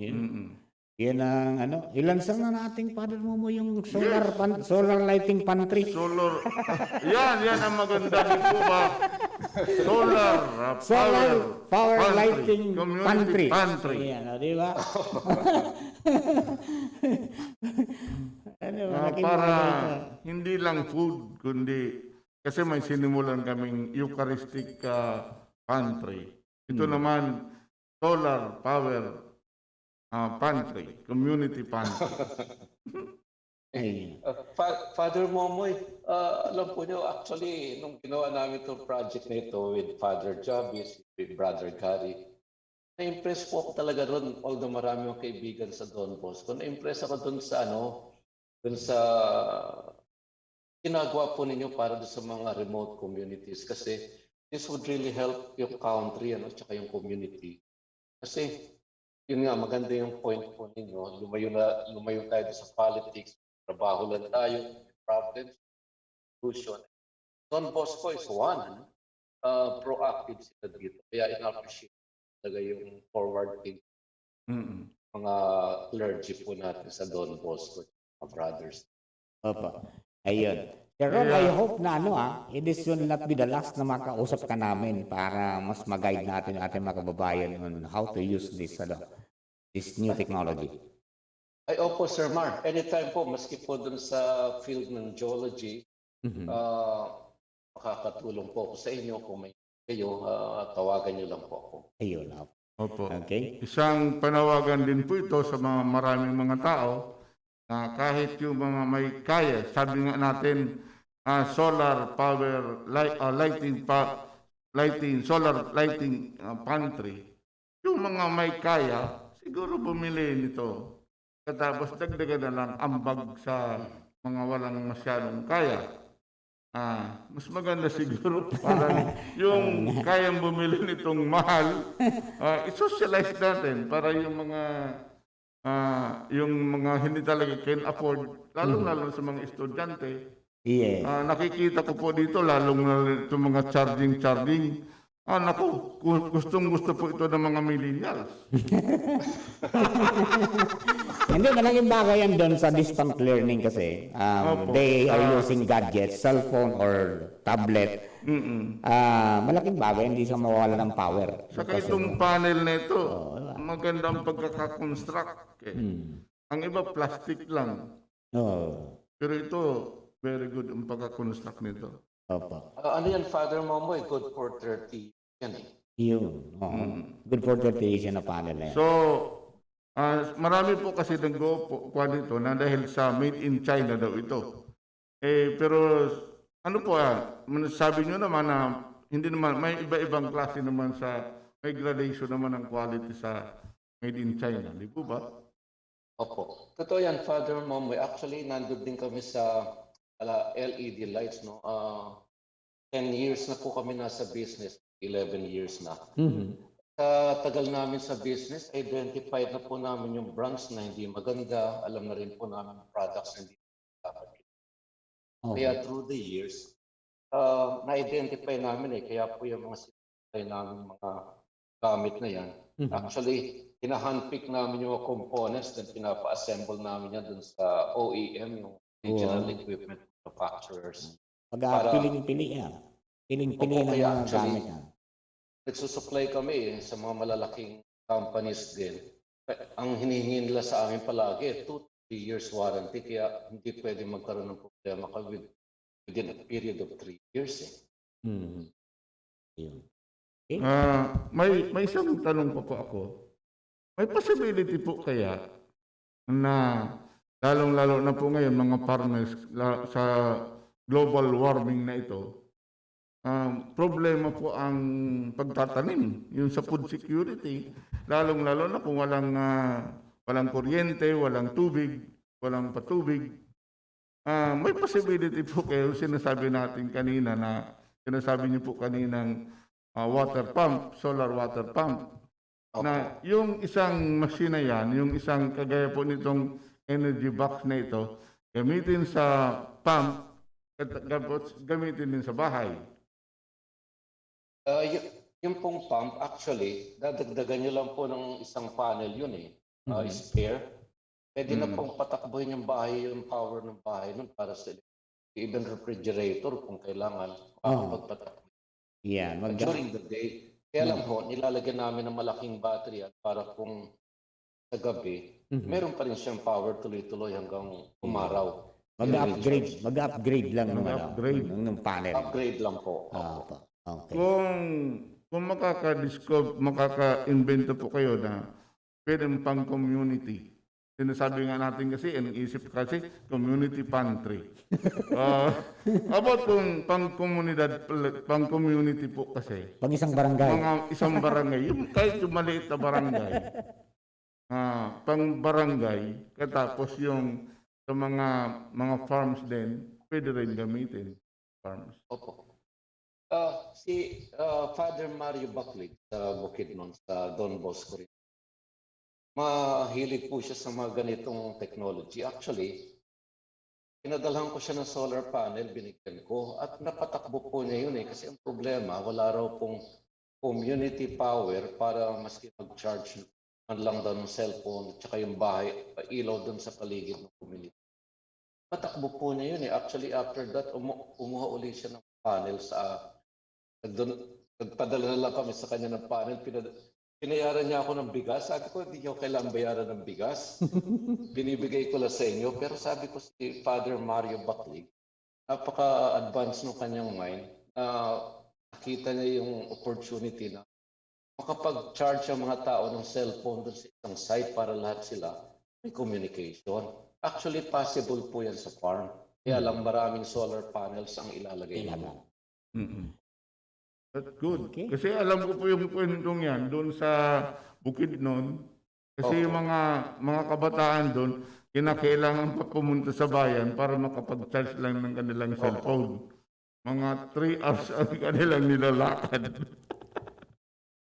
Yun. Mm-mm. Yan ang ano, ilansang na natin, Father Momo, yung solar Yes. pan, solar lighting pantry. Solar. Yan, yan ang maganda, di po ba? Solar, ah, Solar power pantry. Lighting Community Pantry. Pantry. Ayan, o, di ba? Ano, Ah, malaking para bagay ito. Hindi lang food, kundi kasi may sinimulan kaming Eucharistic ah, pantry. Ito Hmm. naman, solar power ah, pantry, community pantry. Ayun. Uh, Fa- Father Momoy, uh, alam po niyo, actually, nung ginawa namin itong project na ito with Father Javis, with Brother Gary, na-impress po ako talaga ron, although marami akong kaibigan sa Don Bosco, na-impress ako dun sa ano, dun sa ginagawa po ninyo para dun sa mga remote communities kasi this would really help yung country, ano, tsaka yung community. Kasi, yun nga, maganda yung point po ninyo. Lumayo na, lumayo tayo sa politics, trabaho lang tayo, problems, solution. Don Bosco is one, ano? Uh, proactive sila dito. Kaya in-appreciate talaga yung forward thinking Mm-mm. mga clergy po natin sa Don Bosco, mga brothers. Opo. Ayun. Pero Yeah. I hope na ano ah, this will not be the last na makausap ka namin para mas mag-guide natin ang ating mga kababayan on how to use this ano, this new technology. Ay, opo, Sir Mar. Anytime po, maski po dun sa field ng geology, Mhm. ah, makakatulong po ako sa inyo. Kung may kayo, ah, tawagan nyo lang po ako. Ayun. Opo. Opo. Okay. Isang panawagan din po ito sa mga maraming mga tao na kahit yung mga may kaya, sabi nga natin, ah, solar power light, ah, lighting pa, lighting, solar lighting ah, pantry. Yung mga may kaya, siguro bumili nito. Katapos dagdagan na lang ambag sa mga walang masyadong kaya. Ah, mas maganda siguro parang yung kayang bumili nitong mahal, ah, i-socialize natin para yung mga ah, yung mga hindi talaga can afford, lalong-lalo sa mga estudyante. Yes. Ah, nakikita ko po dito, lalong na itong mga charging-charging. Ah, naku, gu- gustong-gusto po ito ng mga millennials. Hindi, malaking bagay yan doon sa distant learning kasi um, Opo. they are Ah. using gadgets, cellphone or tablet. Mm-mm. Ah, malaking bagay, hindi siya mawawala ng power. Saka Kasi- itong panel na ito, Oo, diba? Maganda ang pagkakakonstruct. Eh. Hmm. Ang iba, plastic lang. Oo. Pero ito, very good ang pagkakonstruct nito. Opo. Ah, ano yan, Father Momoy? Good for thirty yan eh. Yun. Oo. Mm. Good for thirty days na panel na yan. So, ah, marami po kasi nag-kuha nito na dahil sa made in China daw ito. Eh, pero ano po ah, man- sabi nyo naman na hindi naman, may iba-ibang klase naman sa, may gradation naman ng quality sa made in China, di po ba? Opo. Totoo yan, Father Momoy. Actually, nandun din kami sa ala, L E D lights, no? Ah, ten years na po kami nasa business, eleven years na. Mhm. Sa tagal namin sa business, identified na po namin yung brands na hindi maganda. Alam na rin po namin yung products na hindi dapat. Oo. Kaya through the years, ah, na-identify namin eh. Kaya po yung mga sinasabay namin mga gamit na yan. Mhm. Actually, hinahandpick namin yung mga components, then pinapa-assemble namin yan dun sa O E M, yung original Wow. equipment manufacturers. Pag, ah, Para piling-pili yan. Piling-pili Opo, ng kaya mga actually, gamit yan. nagsusupply kami eh, sa mga malalaking companies din. Ang hinihingi nila sa amin palagi, two, three years warranty, kaya hindi pwede magkaroon ng problema kami with-, within a period of three years eh. Mhm. Yun. Okay. Ah, may, may isang tanong pa po ako. May possibility po kaya na lalong-lalo na po ngayon, mga farmers, la-, sa global warming na ito, ah, problema po ang pagtatanim, yung sa food security, lalong-lalo na kung walang, ah, walang kuryente, walang tubig, walang patubig. Ah, may possibility po kayo, sinasabi natin kanina na, sinasabi niyo po kaninang, ah, water pump, solar water pump, Opo. na yung isang machine na yan, yung isang kagaya po nitong energy box na ito, gamitin sa pump, kat-, gabot-, gamitin din sa bahay. Ah, yu-, yung pong pump, actually, dadagdagan nyo lang po ng isang panel yun eh. Ah, Mhm. spare. Pwede na Mm. pong patakbuhin yung bahay, yung power ng bahay nun para sa elec-, even refrigerator kung kailangan, Oo. makakapagpatakbo. Yan, Ah, mag- during the day. Kaya lang Mm. ho, nilalagyan namin ng malaking battery yan para kung sa gabi, Mhm. meron pa rin siyang power tuloy-tuloy hanggang Mm. umaraw. Mag-upgrade, Recharge. mag-upgrade lang ng ano, Mag-upgrade. ng, ng panel. Upgrade lang po. Ah, Opo. pa. Okay. Kung, kung makaka-discover, makaka-invento po kayo na pwedeng pang-community. Sinasabi nga natin kasi, ang isip kasi, community pantry. Ah, about kung pang-komunidad, pang-community po kasi. Pang isang barangay. Mga isang barangay. Yung, kahit yung maliit na barangay. Ah, pang barangay, katapos yung sa mga, mga farms din, pwede rin gamitin. Farms. Opo. Ah, si, ah, Father Mario Baclig sa Bukidnon, sa Don Bosco rin. Mahilig po siya sa mga ganitong technology. Actually, pinadalhan ko siya ng solar panel, binigyan ko, at napatakbo po niya yun eh. Kasi ang problema, wala raw pong community power para maski mag-charge man lang daw ng cellphone, at saka yung bahay, ilaw dun sa paligid ng community. Patakbo po niya yun eh. Actually, after that, umu-, kumuha uli siya ng panel sa, nagdon-, nagpadala na lang kami sa kanya ng panel. Pinad-, pinayaran niya ako ng bigas. Sabi ko, "Hindi niyo kailangan bayaran ng bigas." Binibigay ko lang sa inyo. Pero sabi ko, si Father Mario Baclig, napaka-advance ng kanyang mind na nakita niya yung opportunity na makapag-charge ang mga tao ng cellphone dun sa isang site para lahat sila may communication. Actually, possible po yan sa farm. Kaya Hmm. lang maraming solar panels ang ilalagay Kailangan. mo. Mm-mm. That's good. Okay. Kasi alam ko po yung kwentong yan, doon sa Bukidnon. Kasi Opo. yung mga, mga kabataan doon, kinakailangan pa pumunta sa bayan para makapag-charge lang ng kanilang Opo. cellphone. Mga three hours ang kanilang nilalakad.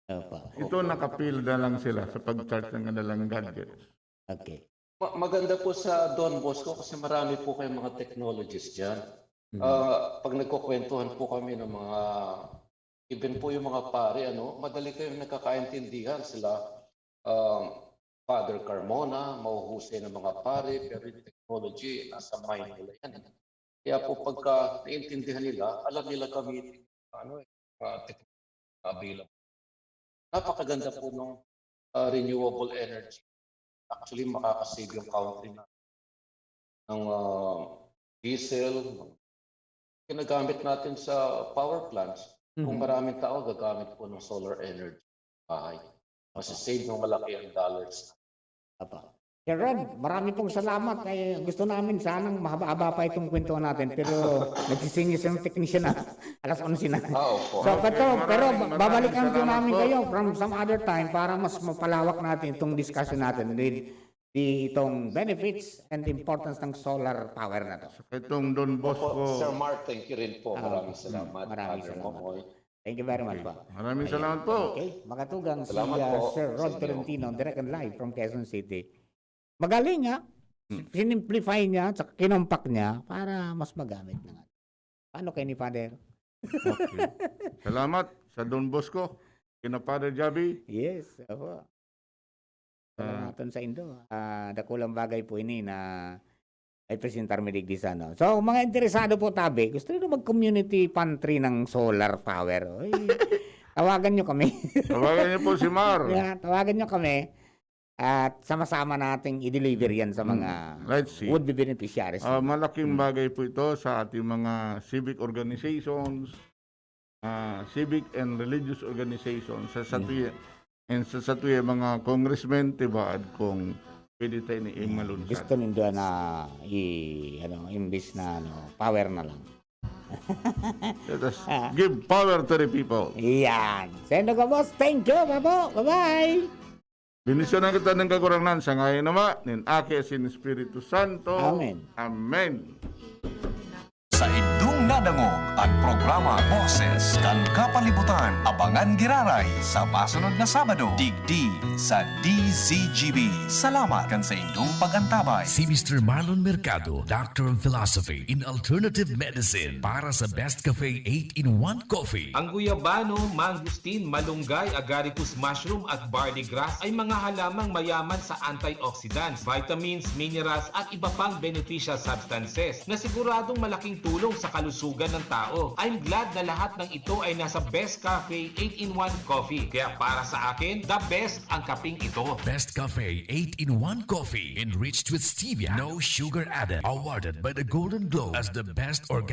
Opo. Ito, nakapil na lang sila sa pag-charge ng kanilang gadgets. Okay. Ma-, maganda po sa Don Bosco kasi marami po kayong mga technologies dyan. Mm. Ah, pag nagkukwentuhan po kami ng mga, even po yung mga pare, ano, madali kayong nagkakaintindihan sila. Um, Father Carmona, mahuhusay na mga pare, pero yung technology, nasa mind nila yan. Kaya po pagka naintindihan nila, alam nila gamitin yung ano, eh, mga technology na available. Napakaganda po nung, ah, renewable energy. Actually, makakasave yung country na ng, ah, diesel, ginagamit natin sa power plants. Kung Mhm. maraming tao gagamit po ng solar energy sa bahay, masasave ng malaki ang dollars. Apa. Sir Rod, marami pong salamat. Eh, gusto namin sanang mahaba-haba pa itong kwentuhan natin, pero nagsisingis yung technician na. Alas onse na. Ah, opo. So, Okay, pero, pero maraming, maraming babalikan po salamat namin po. kayo from some other time para mas mapalawak natin itong discussion natin with the, itong benefits and importance ng solar power na to. Sa itong Don Bosco. Opo, Sir Mark, thank you rin po. Ah, Maraming salamat, maraming Father salamat. Momoy. Thank you very much Okay. po. Maraming Ayan. salamat po. Okay, makatugang si, Salamat ah, po Sir sa Rod inyo. Tolentino, direct and live from Quezon City. Magaling, ha? Hmm. Sinimplify niya, tsaka kinompak niya para mas magamit na nga. Paano kayo ni Father? Okay. Salamat sa Don Bosco. Kina Father Javi. Yes, opo. Salamatan sa indo. Ah, dakulang bagay po ini na ay presentar mi digdi sa, no? So, mga interesado po, tabi, gusto niyo mag-community pantry ng solar power? Oy, tawagan niyo kami. Tawagan niyo po si Mar. Yeah, tawagan niyo kami. At sama-sama nating i-deliver yan sa mga Hmm. Let's see. would-be beneficiaries. Ah, malaking bagay po ito sa ating mga civic organizations, ah, civic and religious organizations, sa satuya, and sa satuya mga congressmen, tibaad kung pwede tayo ni Imalun. Gusto nindo na i, ano, imbis na, ano, power na lang. Let us give power to the people. Yan. Sendo ka, boss. Thank you, babo. Bye-bye. Bendisyonan kita ng Kagurangnan sa ngayon naman, nin Aki, sin Espiritu Santo. Amen. Amen. Sa indong nadangog an programa Boses kan Kapalibutan, abangan giraray sa masunod na Sabado, digdi sa D Z G B. Salamat kan sa indong pag-antabay. Si Mister Marlon Mercado, Doctor of Philosophy in Alternative Medicine, para sa Best Cafe eight-in-one Coffee. Ang guyabano, mangosteen, malunggay, agaricus mushroom at barley grass ay mga halamang mayaman sa antioxidants, vitamins, minerals at iba pang beneficial substances na siguradong malaking tulong sa kalusugan ng tao. I'm glad na lahat ng ito ay nasa Best Cafe eight-in-one Coffee. Kaya para sa akin, the best ang kaping ito. Best Cafe eight-in-one Coffee, enriched with stevia, no sugar added. Awarded by the Golden Globe as the best organic